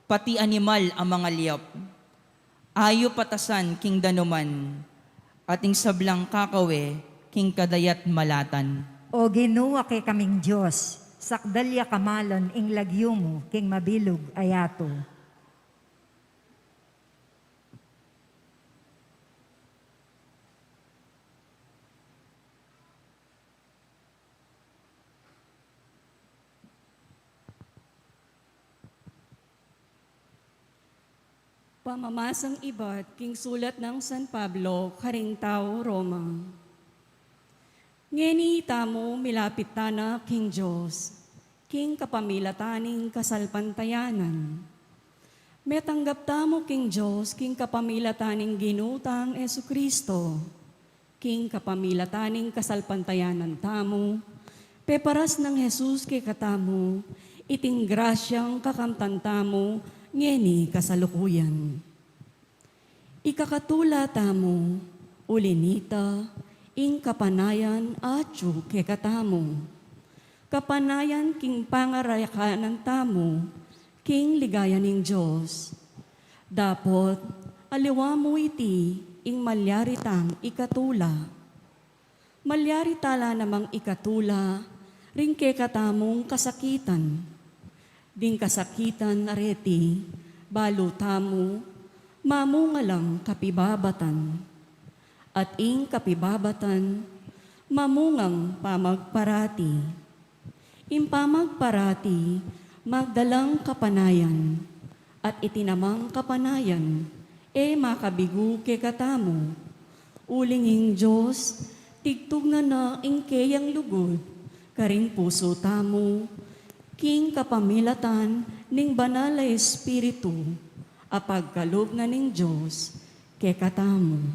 pati animal a mangalyap, ayup at asan king danuman, at ing sablang kakawe king kadayat malatan. O Ginu, a kekaming Dios, sakdal ya kamalan ing lagyu mu king mabilug a yatu. Pamamasang ibat king sulat nang San Pablo karing tau Roma. Ngeni tamu milapit tana king Dios, king kapamilatan ning kasalpantayanan. Metanggap tamu king Dios king kapamilatan ning Ginu tang Jesucristo. King kapamilatan ning kasalpantayanan tamu, peparas nang Jesus kekatamu iting grasyang kakamtan tamu ngeni kasalukuyan. Ikakatula tamu, uli nita, ing kapanayan atyu kekatamu. Kapanayan king pangarakanan tamu, king ligaya ning Dios. Dapot, aliwa mu iti ing malyari tang ikatula. Malyari tala namang ikatula ring kekatamung kasakitan. Ding kasakitan a reti, balu tamu, mamunga lang kapibabatan. At ing kapibabatan, mamungang pamagparati. Ing pamagparati, magdalang kapanayan, at iti namang kapanayan, e makabigu kekatamu, Uling ing Dios, tigtugnan na ing keyang lugud karing pusu tamu, king kapamilatan ning Banal a Espiritu, a pagkalub na ning Dios kekatamu.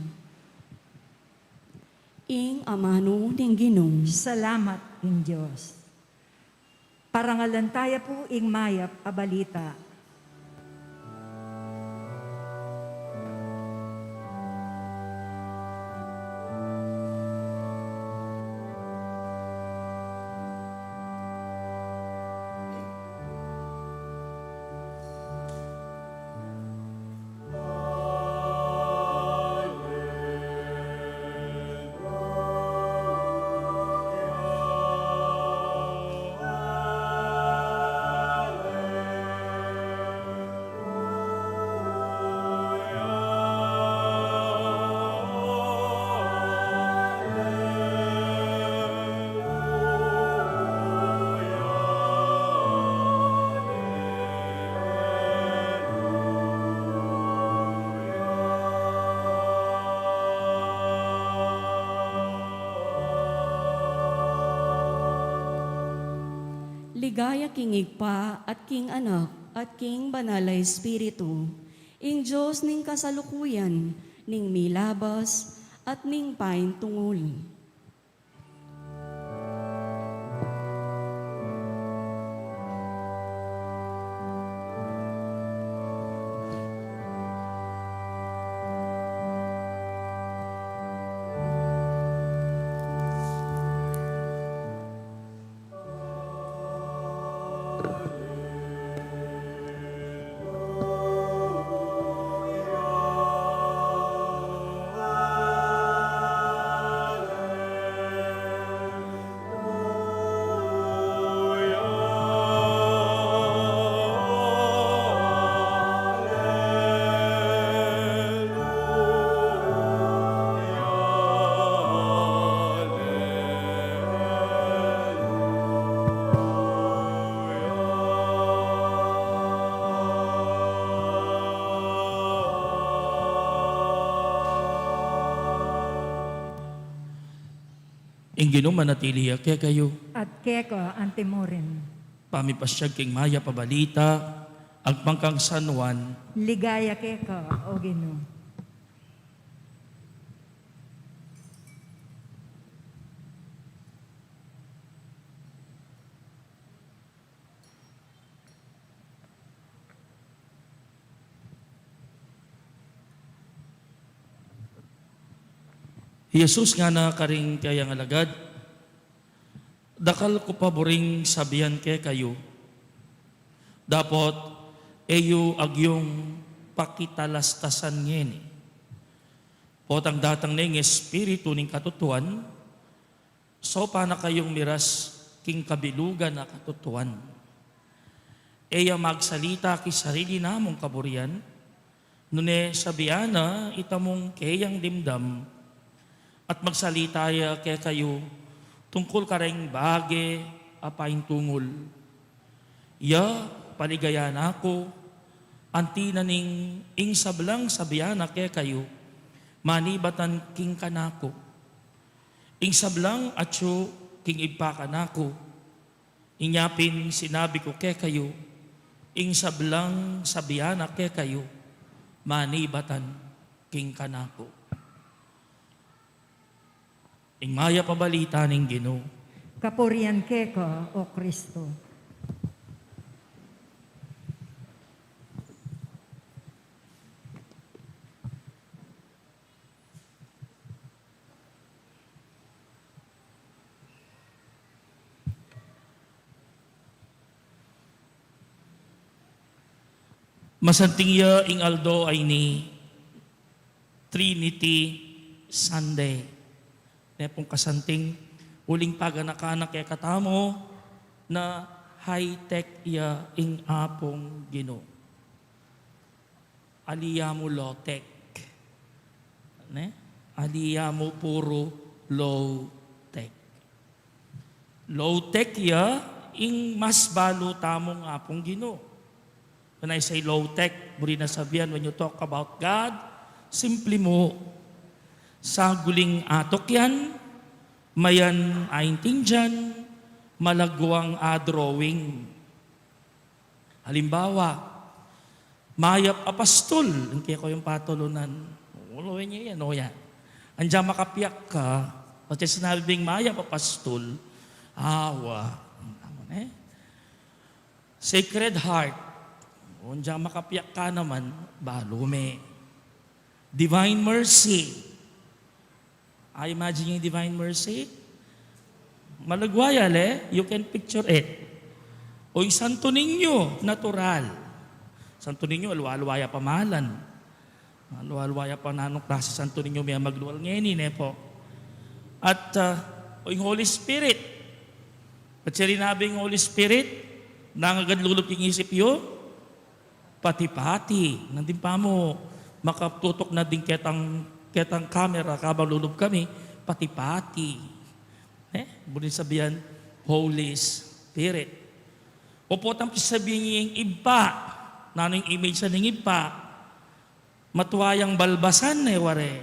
Ing amanu ning Ginu. Salamat king Dios. Parangalan taya pu ing mayap a balita. Ligaya king Ibpa at king Anak at king Banal a Espiritu, ing Dios ning kasalukuyan, ning milabas, at ning paintungul. Ing Ginu manatili ya kekayu. At keka antimurin. Pamipasyag king mayap a balita agpang kang San Juan. Ligaya keka, O Ginu. Jesus ngana karing kayang alagad, "Dakal ku pa buring sabian kekayu, dapot e yu agyung pakitalastasan ngeni. Potang datang ne ing Espiritu ning katutuan, saupan na kayung miras king kabilugan a katutuan. E ya magsalita king sarili na mung kaburian, nune sabian na itamung keyang dimdam, at magsalita ya kekayu tungkul kareng bage a paintungul. Ya paligayan na ku, anti na ning ing sablang sabian na kekayu, manibatan king kanaku. Ing sablang atyu king Ibpa kanaku, inya pin sinabi ku kekayu, ing sablang sabian na kekayu, manibatan king kanaku." Ing mayap a balita ning Ginu. Kapurian keka, O Kristo. Masanting ya ing aldo a ini, Trinity Sunday. Ne pung kasanting, uling paganakan na kekatamu na high-tech ya ing Apung Ginu. Ali ya mu low-tech. Ne? Ali ya mu puru low-tech. Low-tech ya ing mas balu tamung Apung Ginu. When I say low-tech, buri na sabian, when you talk about God, simpli mu. Saguling atok yan, mayan aintindian, malagwang a-drawing. Halimbawa, mayap a pastul, ing kekayung patulunan. Ulo, nya yan, o yan. Andia makapiak ka, pati sinabi bing mayap a pastul, awa. Ano, eh? Sacred Heart. O, andia makapiak ka naman, balu me. Divine Mercy. I imagine yung Divine Mercy. Malagwa ya, le, you can picture it. O, yung Santo Niño, natural. Santo Niño, alwa-alwa ya pamalan. Alwa-alwa ya pa nanung klase Santo Niño me maglual ngeni, ne po. At, ah, o, yung Holy Spirit. At siya rin nabi yung Holy Spirit, nangagad lulub king isip yu, pati-pati. Nandin pa mu, makatutok na din ketang, ketang camera, kabang lulub kami, pati-pati. Eh, bunin sabihan, Holy Spirit. O, potang sabihin niya yung Ibpa. Nanu yung image na ning Ibpa? Matua yang balbasan, e ware.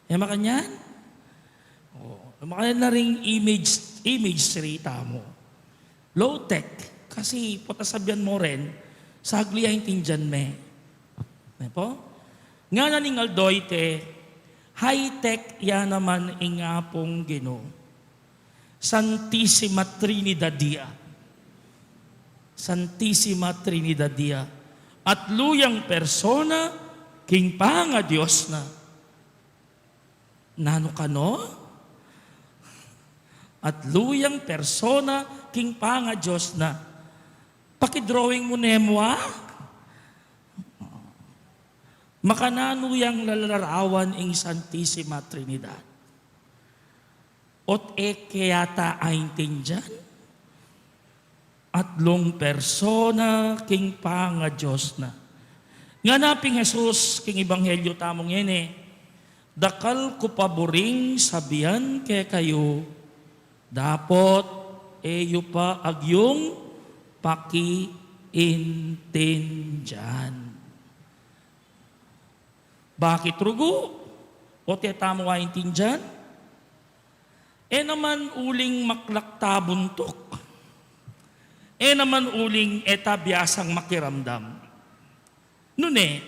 E makanyan? O, makanyan na ring image, imagery tamu. Low-tech, kasi potang sabihan mu rin, saglit ya intindian me. Ne po? Ngana ning aldo iti, high-tech ya naman ing Apung Ginu. Santisima Trinidad ya. Santisima Trinidad ya. Atlu yang persona king pangaDios na. Nanu kanu? Atlu yang persona king pangaDios na. Paki-drawing mu ne mu, a? Makananu yang lalarawan ing Santisima Trinidad? Ot e ke yata aintindian? Atlung persona king pangaDios na. Ngana pin Jesus king Ebanghelyo tamu ngeni, dakal ku pa buring sabian kekayu, dapot e yu pa agyung pakiintindian. Bakit rugu? Ot e tamu aintindian? E naman uling maklak ta buntuk. E naman uling e ta biasang makiramdam. Nune,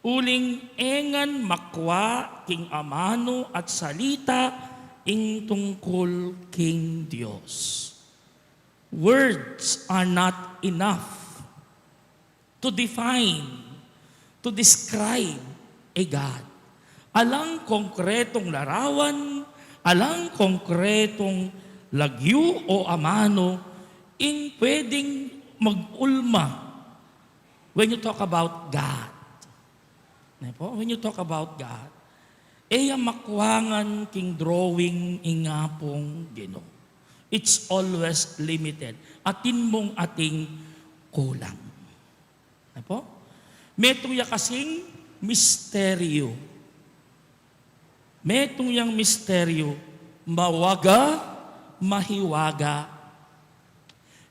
uling e ngan makua king amanu at salita ing tungkul king Dios. Words are not enough to define, to describe a God. Alang konkretong larawan, alang konkretong lagyu o amanu ing pwedeng mag-ulma when you talk about God. Ne po? When you talk about God, e ya makuangan king drawing ing Apung Ginu. It's always limited. Atin mung ating kulang. Ne po? Metung ya kasing misteryu. Metung yang misteryu, mawaga, mahiwaga.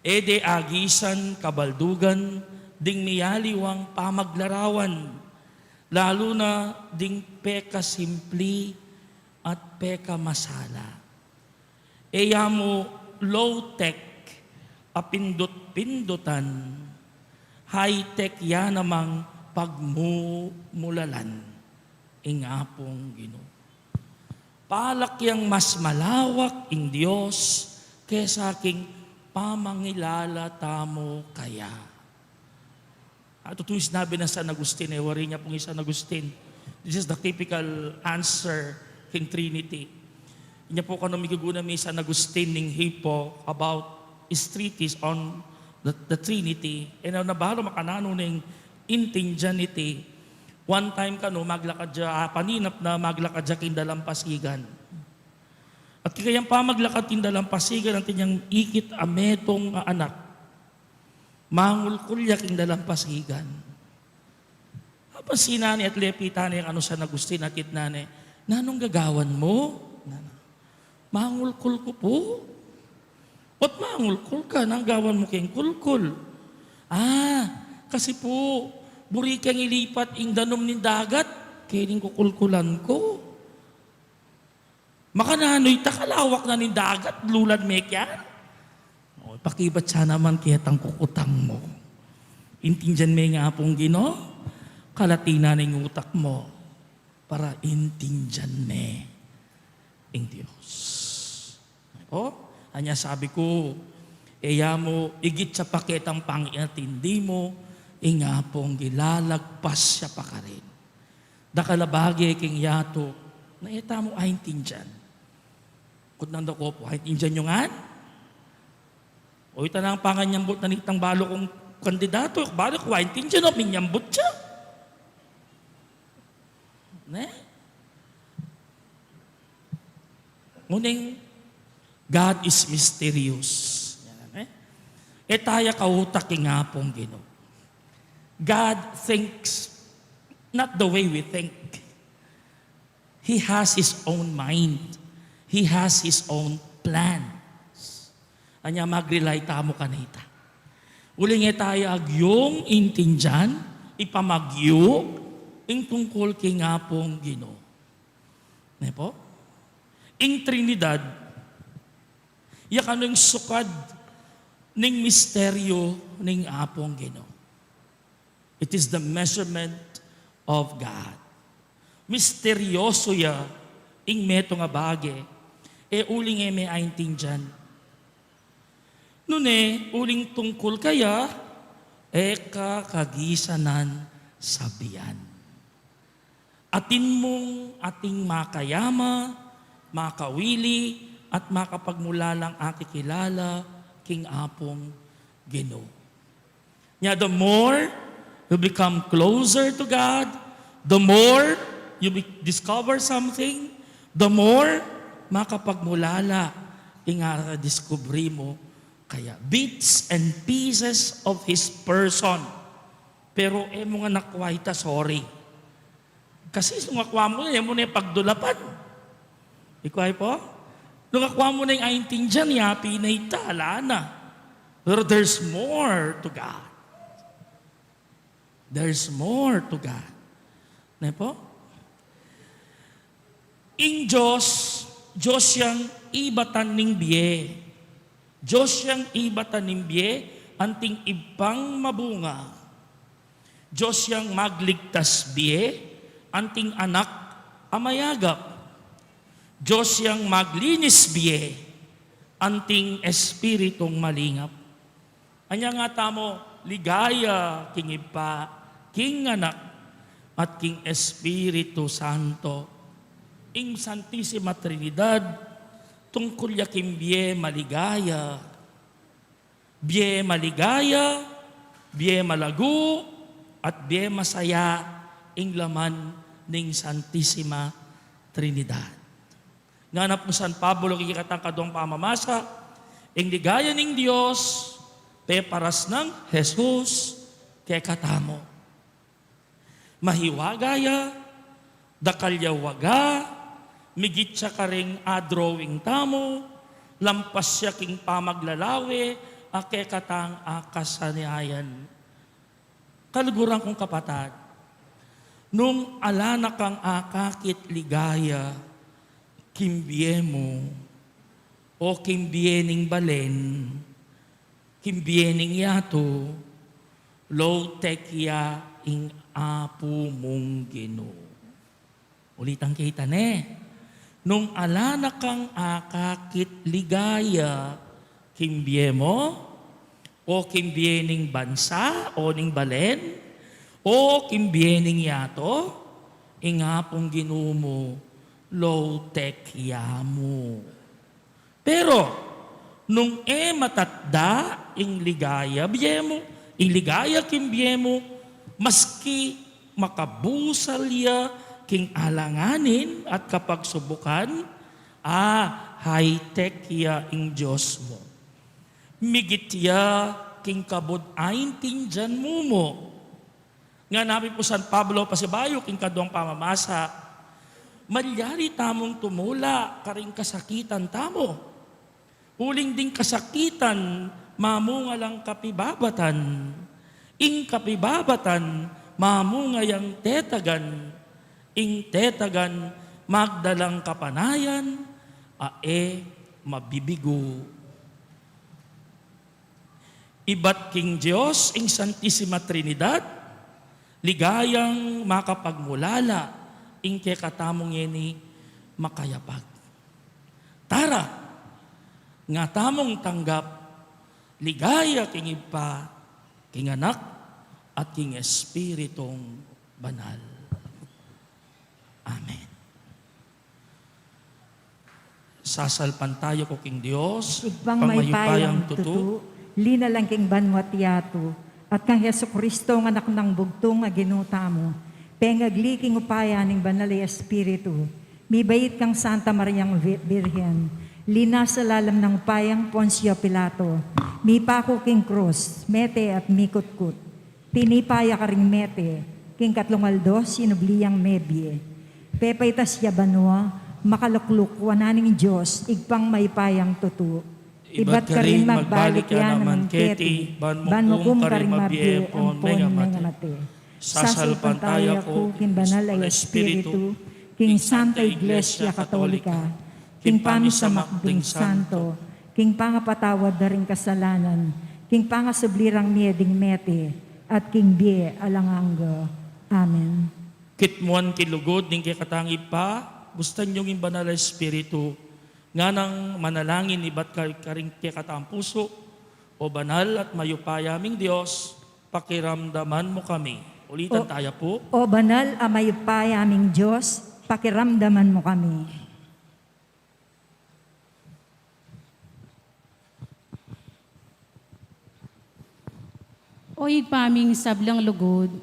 E de agisan kabaldugan ding miyaliwang pamaglarawan, lalu na ding pekasimpli at pekamasala. E ya mu low-tech a pindut-pindutan, high-tech ya namang pagmumulalan ing Apung Ginu. Palak yang mas malawak ing Dios kesa king pamangilala tamu kaya. At tutu ing sinabi nang San Agustin, e wari, inya pung San Agustin. This is the typical answer king Trinity. Inya pu kanu, miguguna mi San Agustin ning Hippo about his treatise on the, the Trinity. E na, na balu makananu ning intindian iti. One time kanu, maglakad ya, ah, paninap na maglakad ya king dalampasigan. At kekayang pamaglakad king dalampasigan, atin yang ikit a metung a anak. Mangulkul ya king dalampasigan. Apansin na ne at lepitan ne kanu San Agustin at itnan ne, "Nanung gagawan mu?" Nanu, "Mangulkul ku pu." "Ba't mangulkul ka? Nanung gawan mu keng kulkul?" "Ah, kasi pu, buri keng ilipat ing danum ning dagat kening kukulkulan ku." Makananu ita, kalawak na ning dagat, lulan me kyan? O, pakibat sa naman ketang kukutang mu. Intindian me ing Apung Ginu, kalati na ning utak mu para intindian me ing Dios. O, anya sabi ku, e ya mu, igit ya pa ketang pangatindi mu, ing Apung Ginu lalagpas ya pa karin. Dakal a bage king yatu na e tamu aintindian. Kutnan da ku pu, aintindian yu ngan? O, ita nang panganyambut na nitang balu kung kandidato, balu ku aintindian o minyambut ya. Ne? Ngunit, God is mysterious. Yan, eh? E taya kautak ing Apung Ginu. God thinks not the way we think. He has his own mind. He has his own plans. Anya mag-rely tamu kanita. Uling e taya agyung intindian, ipamagyu, ing tungkul king Apung Ginu. Ne pu? Ing Trinidad, ya kanu ing sukad ning misteryu ning Apung Ginu. It is the measurement of God. Misteryoso ya ing metung a bage, e uling e me aintindian. Nune, uling tungkul kaya, e ka kagisanan sabian. Atin mung ating makayama, makawili, at makapagmulalang akikilala king Apung Ginu. Nya, the more you become closer to God, the more you be- discover something, the more makapagmulala ing a-discover mu kaya. Bits and pieces of His person. Pero e mu ngan akwa ita, sorry. Kasi nung akwa mu na, e mu na pagdulapan. Ikwa pu? Nung akwa mu na ing aintindian, yapi na ita, ala na. Pero there's more to God. There's more to God. Ne pu? Ing Dios, Dios yang ibatan ning bie. Dios yang ibatan ning bie, anting Ibpang mabunga. Dios yang magligtas bie, anting Anak a mayagap. Dios yang maglinis bie, anting Espiritung malingap. Anya nga tamu, ligaya king Ibpa, king Anak, at king Espiritu Santo. Ing Santisima Trinidad, tungkul ya king bie maligaya. Bie maligaya, bie malagu, at bie masaya ing laman ning Santisima Trinidad. Nganap nung San Pablo king kekatang kaduang pamamasa, ing ligaya ning Dios, peparas nang Jesus kekatamu. Mahiwaga ya, dakal ya waga, migit ya karing a-drawing tamu, lampas ya king pamaglalawe a kekatang akasanayan. Kaluguran kung kapatad, nung ala na kang akakit ligaya king bie mu, o king bie ning balen, king bie ning yatu, lotek ya ing Apu mung Ginu. Ulitan ke ita ne. Nung ala na kang akakit ligaya king bie mu, o king bie ning bansa, o ning balen, o king bie ning yatu, ing Apung Ginu mu, lotek ya mu. Pero, nung e matatda ing ligaya bie mu, ing ligaya king bie mu, maski makabusal ya king alanganin at kapagsubukan, a, high-tech ya ing Dios mu. Migit ya king kabud aintindian mu mu. Nganap pu San Pablo pasibayu king kaduang pamamasa, malyari tamung tumula karing kasakitan tamu. Uling ding kasakitan, mamunga lang kapibabatan. Ing kapibabatan, mamunga yang tetagan. Ing tetagan, magdalang kapanayan. a e mabibigu. Ibat king Dios ing Santisima Trinidad, ligayang makapagmulala ing kekatamung ngeni makayapag. Tara, nga tamung tanggap ligaya king Ibpa, king Anak, at king Espiritung Banal. Amen. Sasalpantaya ku king Dios, Ibpang mayupayang tutu, linalang king banwa't yatu, at kang Jesucristo, nga Anak nang bugtung a Ginu tamu, pengagli king upaya ning Banal a Espiritu, mibait kang Santa Mariang Vi-, Birhen, linasa lalam nang upayang Poncio Pilato, mipaku king krus, mete at mikutkut. Tinipa ya karing mete, king katlung aldo sinubli yang mebie. Pepaitas ya banua, makalukluk wanan ning Dios, Ibpang mayupayang tutu. Ibat karin magbalik ya naman keti, ban mukum karing mabie ampon mengamate. Sasalpantaya ku king Banal a Espiritu, king Santa Iglesia Katolika, king pamisamak ding santo, king pangapatawad da ring kasalanan, king pangasubli rang mie ding mete, at king bie alang angga. Amen. Kitmuan king lugud ning kekatang Ibpa, bustan yung ing Banal a Espiritu, nganang manalangin ibat ka-, karing kekatang pusu. O banal at mayupaya ming Dios, pakiramdaman mu kami. Ulitan O, taya pu. O banal a mayupaya ming Dios, pakiramdaman mu kami. O Ibpa ming sablang lugud,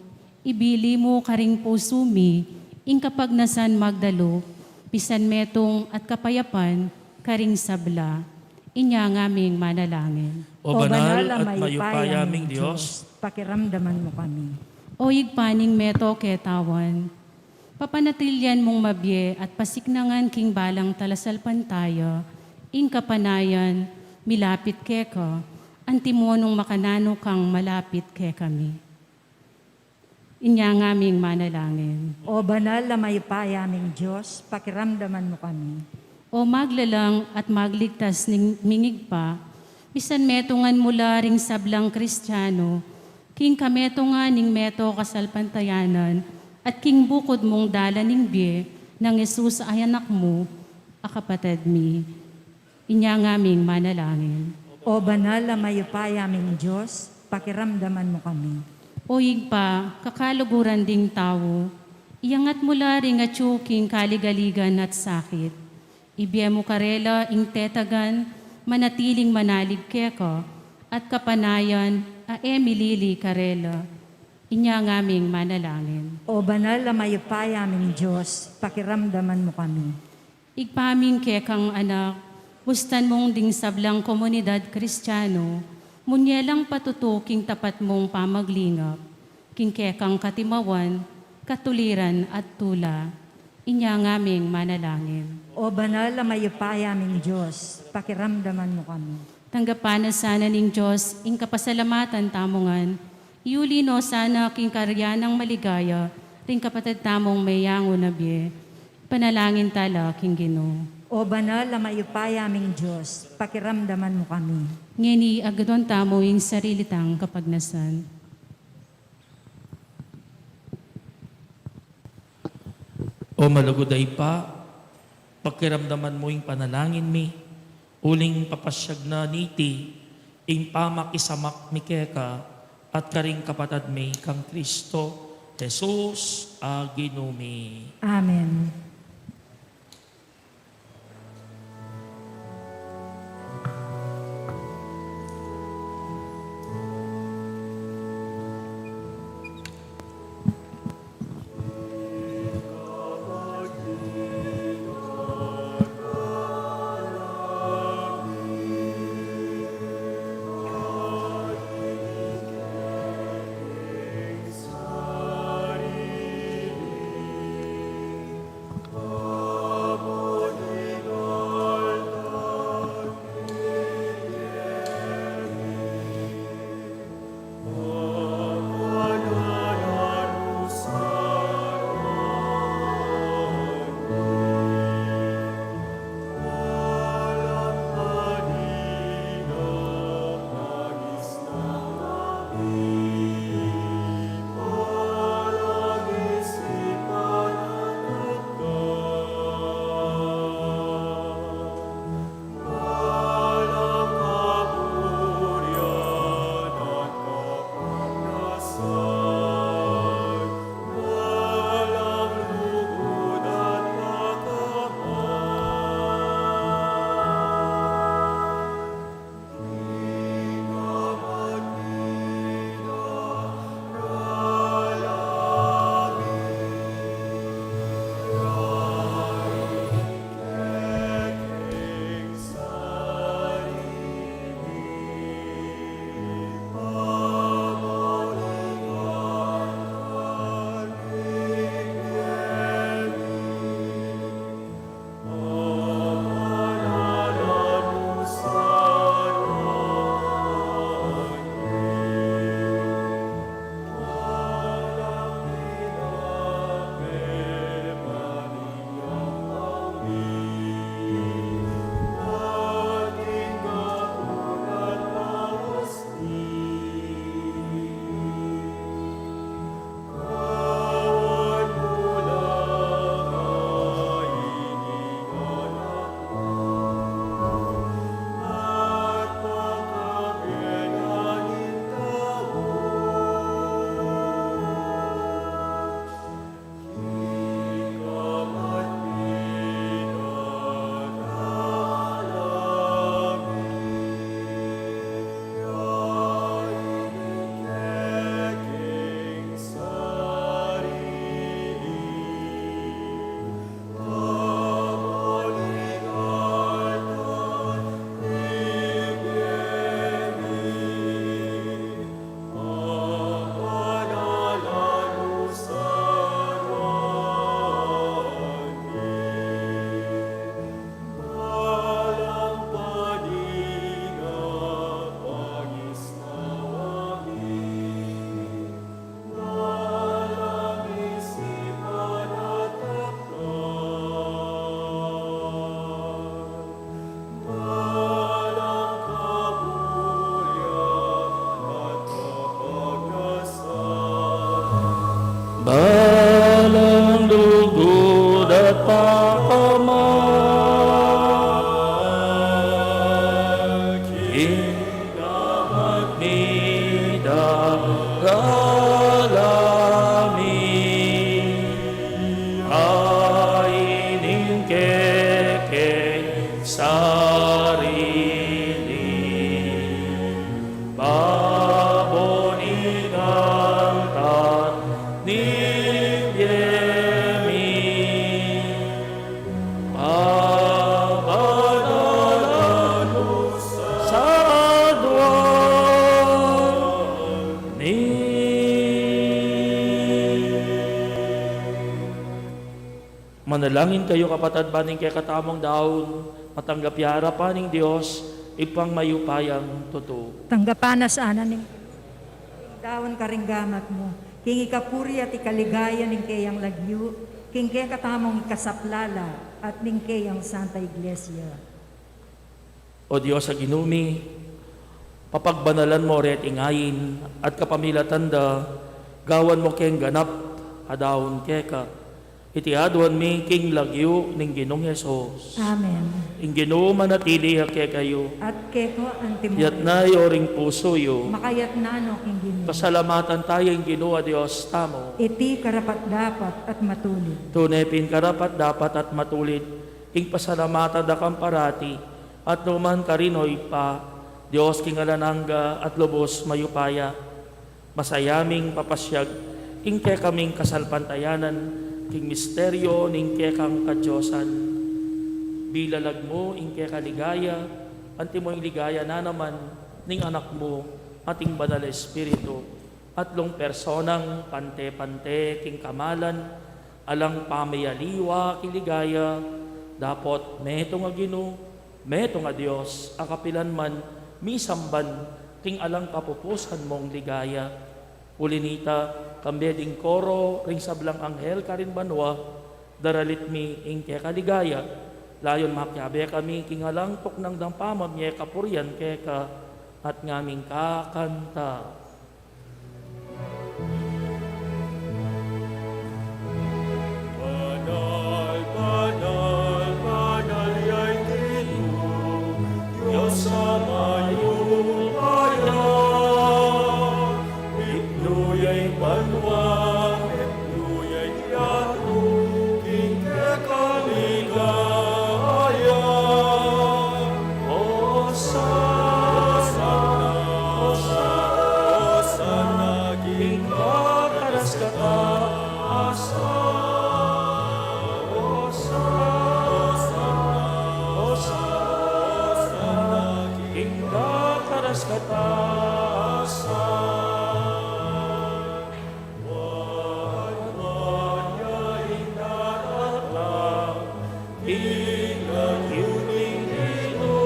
ibili mu karing pusu mi ing kapagnasan magdalup, pisan metung at kapayapan karing sabla. Inya ngaming manalangin. O banal at mayupaya ming Dios, pakiramdaman mu kami. O Ibpa ning meto ketawan, papanatilian mung mabie at pasiknangan king balang talasalpantaya ing kapanayan milapit keka, antimo nung makananu kang malapit kekami. Inya ngaming manalangin. O banal a mayupaya ming Dios, pakiramdaman mu kami. O maglalang at magligtas ning ming Ibpa, misan metungan mu la ring sablang Kristiano, king kametungan ning meto kasalpantayanan, at king bukud mung dalan ning bie nang Jesus a Anak mu, a kapatad mi. Inya ngaming manalangin. O banal a mayupaya ming Dios, pakiramdaman mu kami. O Ibpa, kakaluguran ding tau, iyangat mu la ring atyu king kaligaligan at sakit. Ibie mu karela ing tetagan, manatiling manalig keka, at kapanayan a e milili karela. Inya ngaming manalangin. O banal a mayupaya ming Dios, pakiramdaman mu kami. Ibpa ming kekang anak, bustan mung ding sablang komunidad Kristiano, munye lang patutu king tapat mung pamaglingap, king kekang katimawan, katuliran at tula. Inya ngaming manalangin. O banal a mayupaya ming Dios, pakiramdaman mu kami. Tanggapan na sana ning Dios ing kapasalamatan tamu ngan, iuli no sana king karyan nang maligaya ring kapatad tamung meyangu na bie. Panalangin tala king Ginu. O banal a mayupaya ming Dios, pakiramdaman mu kami. Ngeni agadwan tamu ing sarili tang kapagnasan. O malugud a Ibpa, pakiramdaman mu ing panalangin mi, uling papasyag na niti ing pamakisamak mi keka at karing kapatad mi kang Kristo Jesus a Ginu mi. Amen. Manalangin kayu, kapatad, ban ing kekatamung daun matanggap ya arapan ning Dios, Ibpang mayupayang tutu. Tanggapan na sana ning daun karing gamat mu, king ikapuri at ikaligaya ning keyang lagyu, king kekatamung ikasaplala at ning keyang Santa Iglesia. O Dios a Ginu mi, papagbanalan mu reting ain, at kapamilatan da, gawan mu keng ganap a daun keka. Iti aduan mi king lagyu ning Ginung Jesus. Amen. Ing Ginu manatili ya kekayu. At keko antimu. Yatna yu ring pusu yu. Makayatna no king Ginu. Pasalamatan taya ing Ginu a Dios tamu. Iti karapat-dapat at matulid. Tune pin karapat-dapat at matulid ing pasalamatan da kang parati, at nu man karin, o Ibpa, Dios king alang angga at lubus mayupaya. Masaya ming papasiag ing kekaming kasalpantayanan king misteryo ning kekang kadiosan. Bilalag mu ing keka ligaya, anti mu ing ligaya na naman ning Anak mu at ing Banal a Espiritu, atlung personang pante-pante king kamalan, alang pamiyaliwa king ligaya, dapot metung a Ginu, metung a Dios, a kapilan man misamban king alang kapupusan mung ligaya. Uli nita, kambe ding koro ring sablang anghel karin banua, daralit mi ing keka ligaya, layun makiabe kami king alang tuknang dang pamamye kapurian keka, at ngaming kakanta. Banal, banal, banal ya ing Ginu, Dios a mayupaya. Mipnu ya ing banua, mipnu ya ing yatu, king keka ligaya. Osana, Osana, Osana, king kakatas-katasan. Osana, Osana, Osana, king kakatas-katasan. Wan, wan ya ing daratang king lagyu ning Ginu.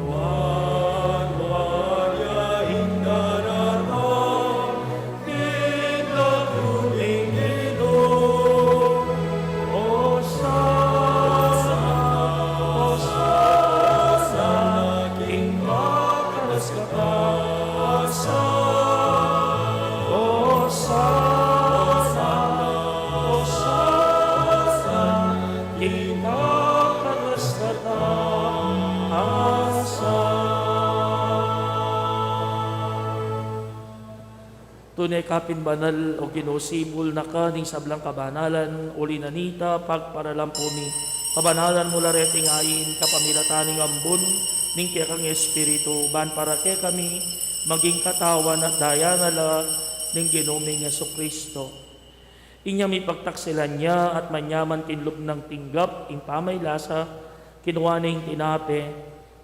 Wan, wan ya ing daratang king lagyu ning Ginu. Osana, Osana, king kakatas-katasan. Osana, Osana, king kakatas-katasan. Tune ka pin banal, o Ginu, sibul na ka ning sablang kabanalan, uli na nita, pagparalampu mi kabanalan mu la reting ain, kapamilatan ning ambun ning kekang Espiritu, ban para kekami maging katawan at daya na la ning Ginu ming Jesucristo. Inya mipagtaksilan ya at manyaman king lub nang tinggap ing pamaylasa, kinua ne ing tinape,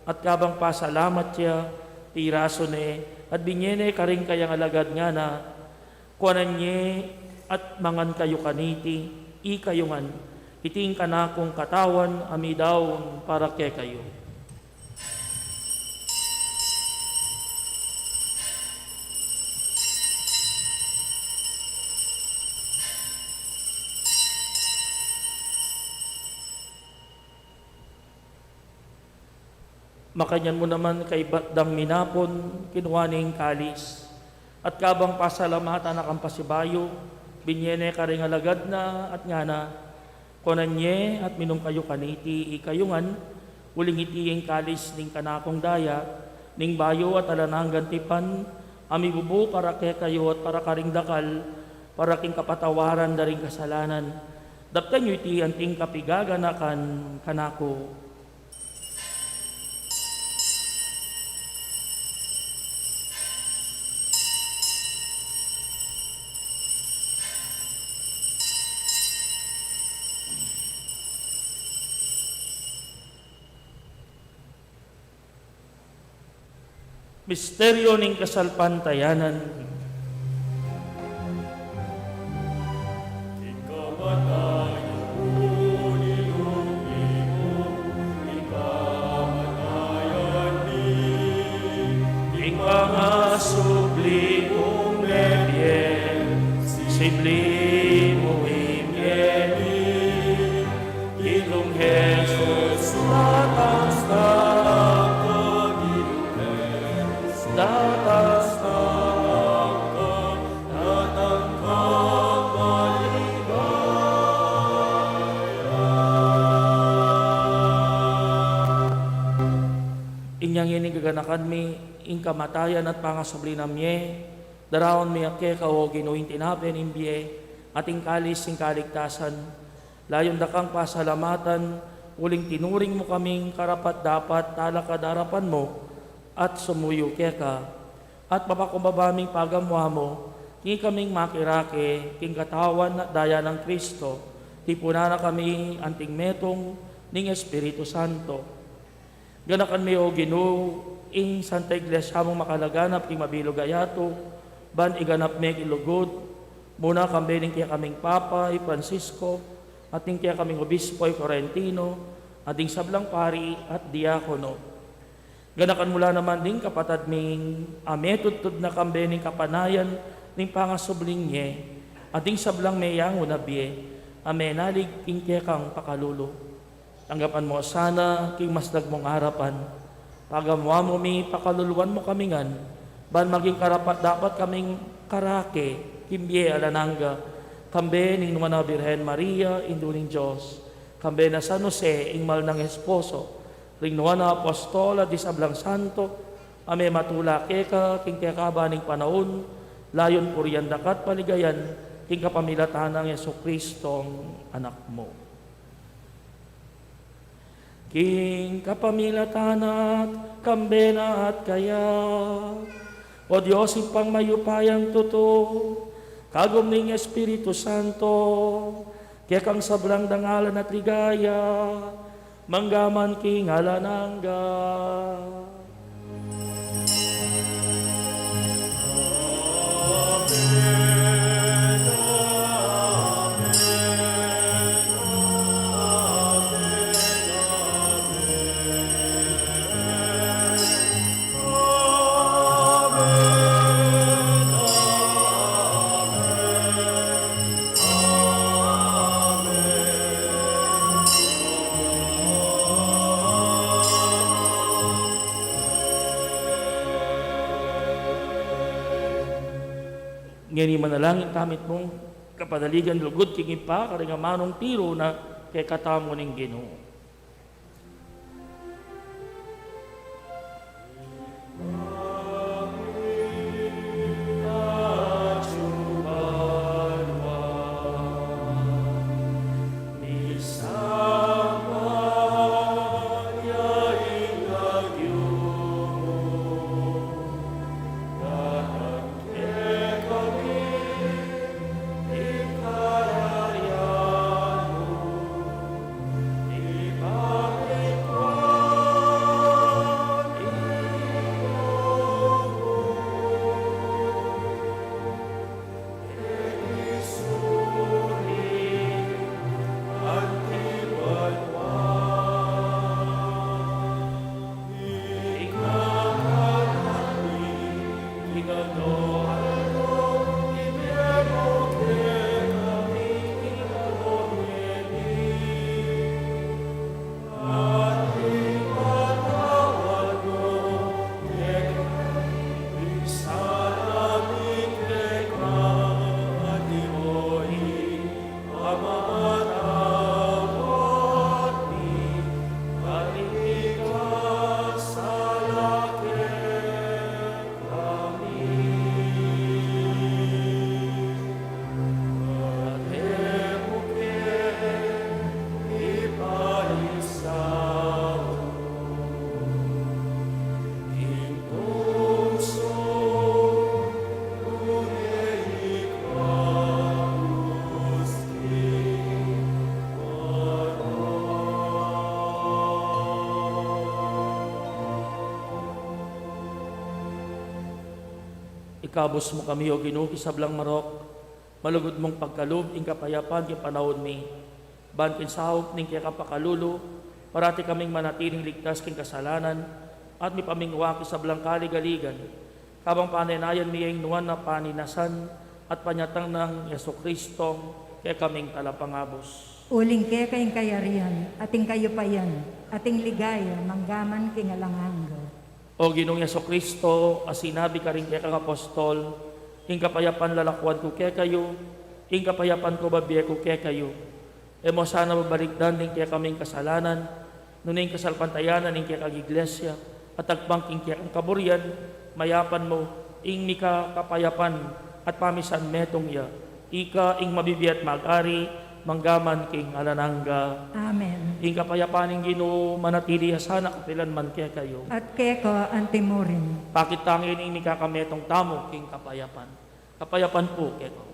at kabang pasalamat ya, pirasu ne, at binye ne karing kayang alagad, ngana: Kuanan ye at mangan kayu kaniti, ikayu ngan, iti ing kanakung katawan a midaun para kekayu. Makanyan mu naman kaybat dang minapun, kinua ne ing kalis, at kabang pasalamatan na kang pasibayu, binye ne karing alagad na, at ngana: Kuanan ye at minum kayu kaniti, ikayu ngan, uling iti ing kalis ning kanakung daya, ning bayu at alang anggang tipan, a mibubu para kekayu at para karing dakal, para king kapatawaran da ring kasalanan. Daptan yu iti anting kapigaganakan kanaku. Misteryo ning kasalpantayanan. Ika man Ngeni gaganakan mi ing kamatayan at pangasubli na mie, daraun mi keka, o Ginu, ing tinape ning bie at ing kalis ning kaligtasan. Layun da kang pasalamatan, uling tinuring mu kaming karapat-dapat talakad king arapan mu at sumuyu keka. At mapakumbaba ming pagamu-amu king ikaming makirake king katawan at daya nang Kristo, tipunan na kami anting metung ning Espiritu Santo. Ganakan mi, o Ginu, ing Santa Iglesia mung makalaganap king mabilug a yatu, ban iganap me king lugud mu na, kambe ning kekaming Papa i Francisco, at ning kekaming Obispo i Florentino, at ding sablang pari at diakono. Ganakan mu la naman ding kapatad ming a metudtud na kambe ning kapanayan ning pangasubling mie, at ding sablang meyangu na bie a menalig king kekang pakalulu. Tanggapan mu sana king masdag mung arapan. Pagamu-amu mi, pakaluluan mu kami ngan, ban maging karapat-dapat kaming karake king bie alang angga, kambe ning Nuan a Birhen Maria, Indu ning Dios, kambe nang San Jose, ing mal nang esposo, ring nuan a apostol at ding sablang santo a mematula keka king kekaba ning panaun, layun purian da ka at paligayan king kapamilatan nang Jesucristong Anak mu. King kapamilatan na at kambe na at kaya, O Dios, Ibpang mayupayang tutu, kagum ning Espiritu Santo, kekang sablang dangalan at ligaya, mangga man king alang angga. Ngeni manalangin tamu itmung kapanaligan lugud king Ibpa karing amanung tiru na kekatamu ning Ginu. Ikabus mu kami, O Ginu, king sablang marok, malugud mung pagkalub ing kapayapan king panaun mi, ban king saup ning kekang pakalulu, parati kaming manatiling ligtas king kasalanan, at mipamingwa king sablang kaligaligan, kabang panenayan mi ing nuan a paninasan at panyatang nang Jesucristong kekaming Talapangabus. Uling keka ing kayarian, at ing kayupayan, at ing ligaya, manggaman king alang angga. O Ginung Jesucristo, a sinabi karing kekang apostol, ing kapayapan lalakuan ku kekayu, ing kapayapan ku babie ku kekayu. E mu sana babalikdan ding kekaming kasalanan, nune ing kasalpantayanan ning kekang Iglesia, at agpang king kekang kaburian, mayapan mu ing mika kapayapan at pamisan metung ya. Ika ing mabibie at mag-ari mangga man king alang angga. Amen. Ing kapayapan ning Ginu manatili ya sana kapilan man kekayu. At keka antimurin. Pakit tangin ing mika kametung tamu king kapayapan. Kapayapan pu kekayu.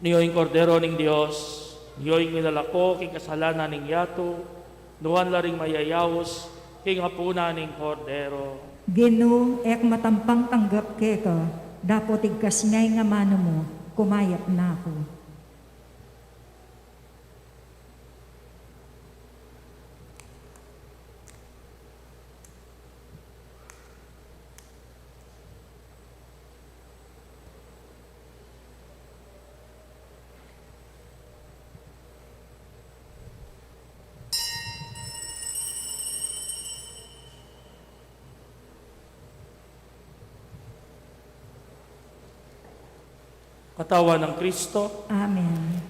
Nio ing Kordero ning Dios, nio ing milalako king kasalanan ning yatu, nuan la ring mayayaus king apunan ning Kordero. Ginu, e ku matampang tanggap keka, dapot igkas me ing amanu mu, kumayap na ku. Katawan nang Kristo. Amen.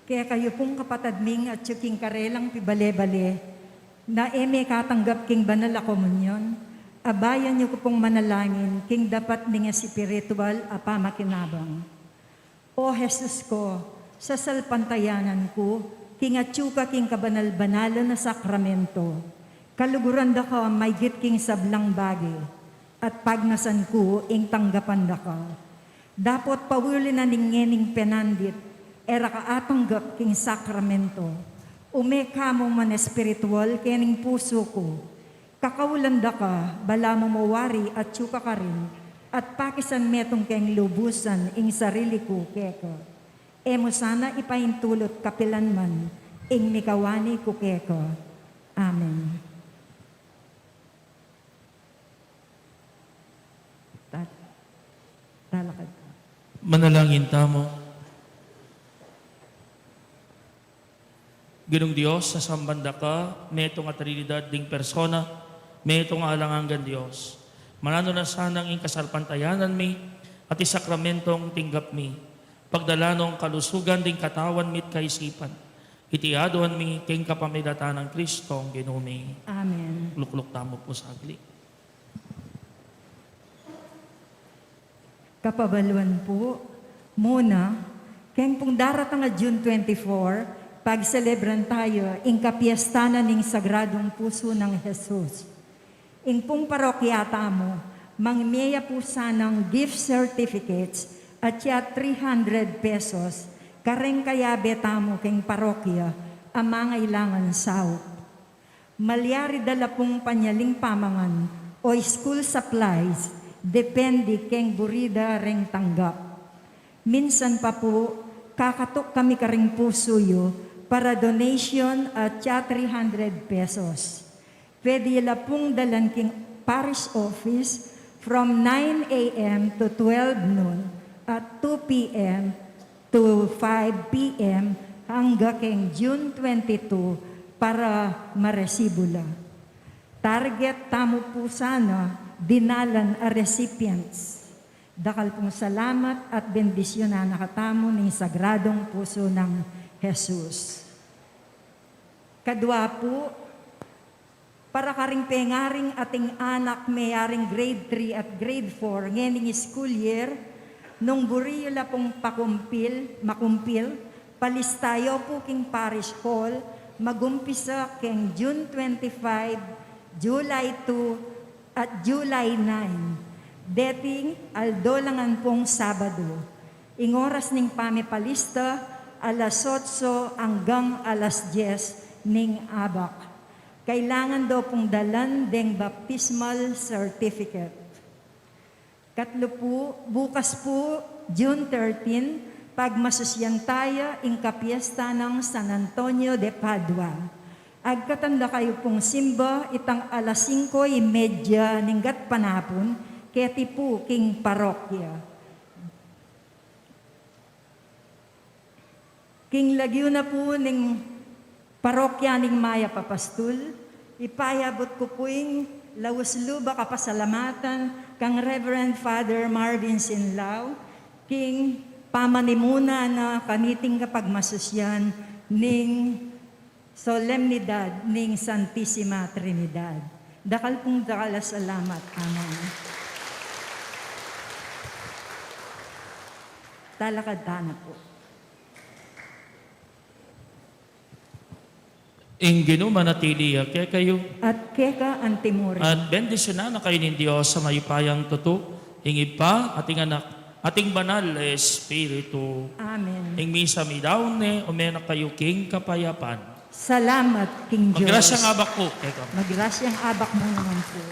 Kekayu pung kapatad ming atyu king karelang pibale-bale, na e mekatanggap king banal a komunyon, abayan yu ku pung manalangin king dapat ning espiritual a pamakinabang. O Jesus ku, sasalpantayanan ku king atyu ka king kabanal-banalan a sakramento, kaluguran da ka maygit king sablang bage, at pagnasan ku ing tanggapan da ka. Dapot pauli na ning ngening penandit, e ra ka atanggap king sakramento. Ume ka mung manespiritual kening pusu ku. Kakaulan da ka, balamu mo wari atyu ka karin, at pakisan metung keng lubusan ing sarili ku keka. E mu sana ipaintulut kapilan man ing mikawani ku keka. Amen. Tal-, talakad ka. Manalangin tamu. Ginung Dios, sasamban da ka, metung a Trinidad ding persona, metung a alang anggang Dios. Mananu na sanang ing kasalpantayanan mi, at ing sakramentong tinggap mi, pagdalan nong kalusugan ding katawan mi't kaisipan. Iti aduan mi king kapamilatan nang Kristong Ginu mi. Amen. Lukluk tamu pu saglit. Kapabaluan pu, muna, keng pung daratang a June twenty-four, pagselebran tayu ing kapiesta na ning Sagradong Pusu nang Jesus. Ing pung parokya tamu, mangmie ya pu sanang gift certificates at ya three hundred pesos, kareng kayabe tamu keng parokya a mangailangan saup. Malyari da la pung panyaling pamangan o school supplies, depende keng buri da reng tanggap. Minsan pa pu, kakatuk kami karing pusu yu para donation at ya three hundred pesos. Pwede la pung dalan king parish office from nine A M to twelve noon at two P M to five P M hangga keng June twenty-two para maresibu la. Target tamu pu sana dinalan a recipients. Dakal pung salamat at bendisyunan na katamu ning Sagradong Pusu nang Jesus. Kadua pu, para karing pengaring ating anak meyaring grade three at grade four ngening school year, nung buri yu la pung pakumpil, makumpil, palista yu pu king parish hall, magumpisa keng June twenty-five, July two, at July nine. Deting aldo la ngan pung Sabadu. Ing oras ning pamipalista, alas otso anggang alas dyes ning abak. Kailangan do pung dalan deng baptismal certificate. Katlu pu, bukas pu, June thirteen, pagmasusyan taya ing kapiesta nang San Antonio de Padua. Agkatan da kayu pung simba itang alas singko y medya ning gatpanapun, keti pu king parokya. King lagyu na pu ning parokya ning Mayap a Pastul, ipayabut ku pu ing laus lub a kapasalamatan kang Reverend Father Marvin Sinlao, king pamanimuna na kaniting kapagmasusyan ning solemnidad ning Santisima Trinidad. Dakal pung dakal a salamat. Amen. Talakad tana pu. Ing Ginu manatili ya kekayu. At keka antimurin. At bendisyunan na kayu ning Dios a mayupayang tutu, ing Ibpa, at ing Anak, at ing Banal a Espiritu. Amen. Ing misa midaun ne, ume na kayu king kapayapan. Salamat king Dios. Magrasyang abak pu kekayu. Magrasyang abak mu naman pu.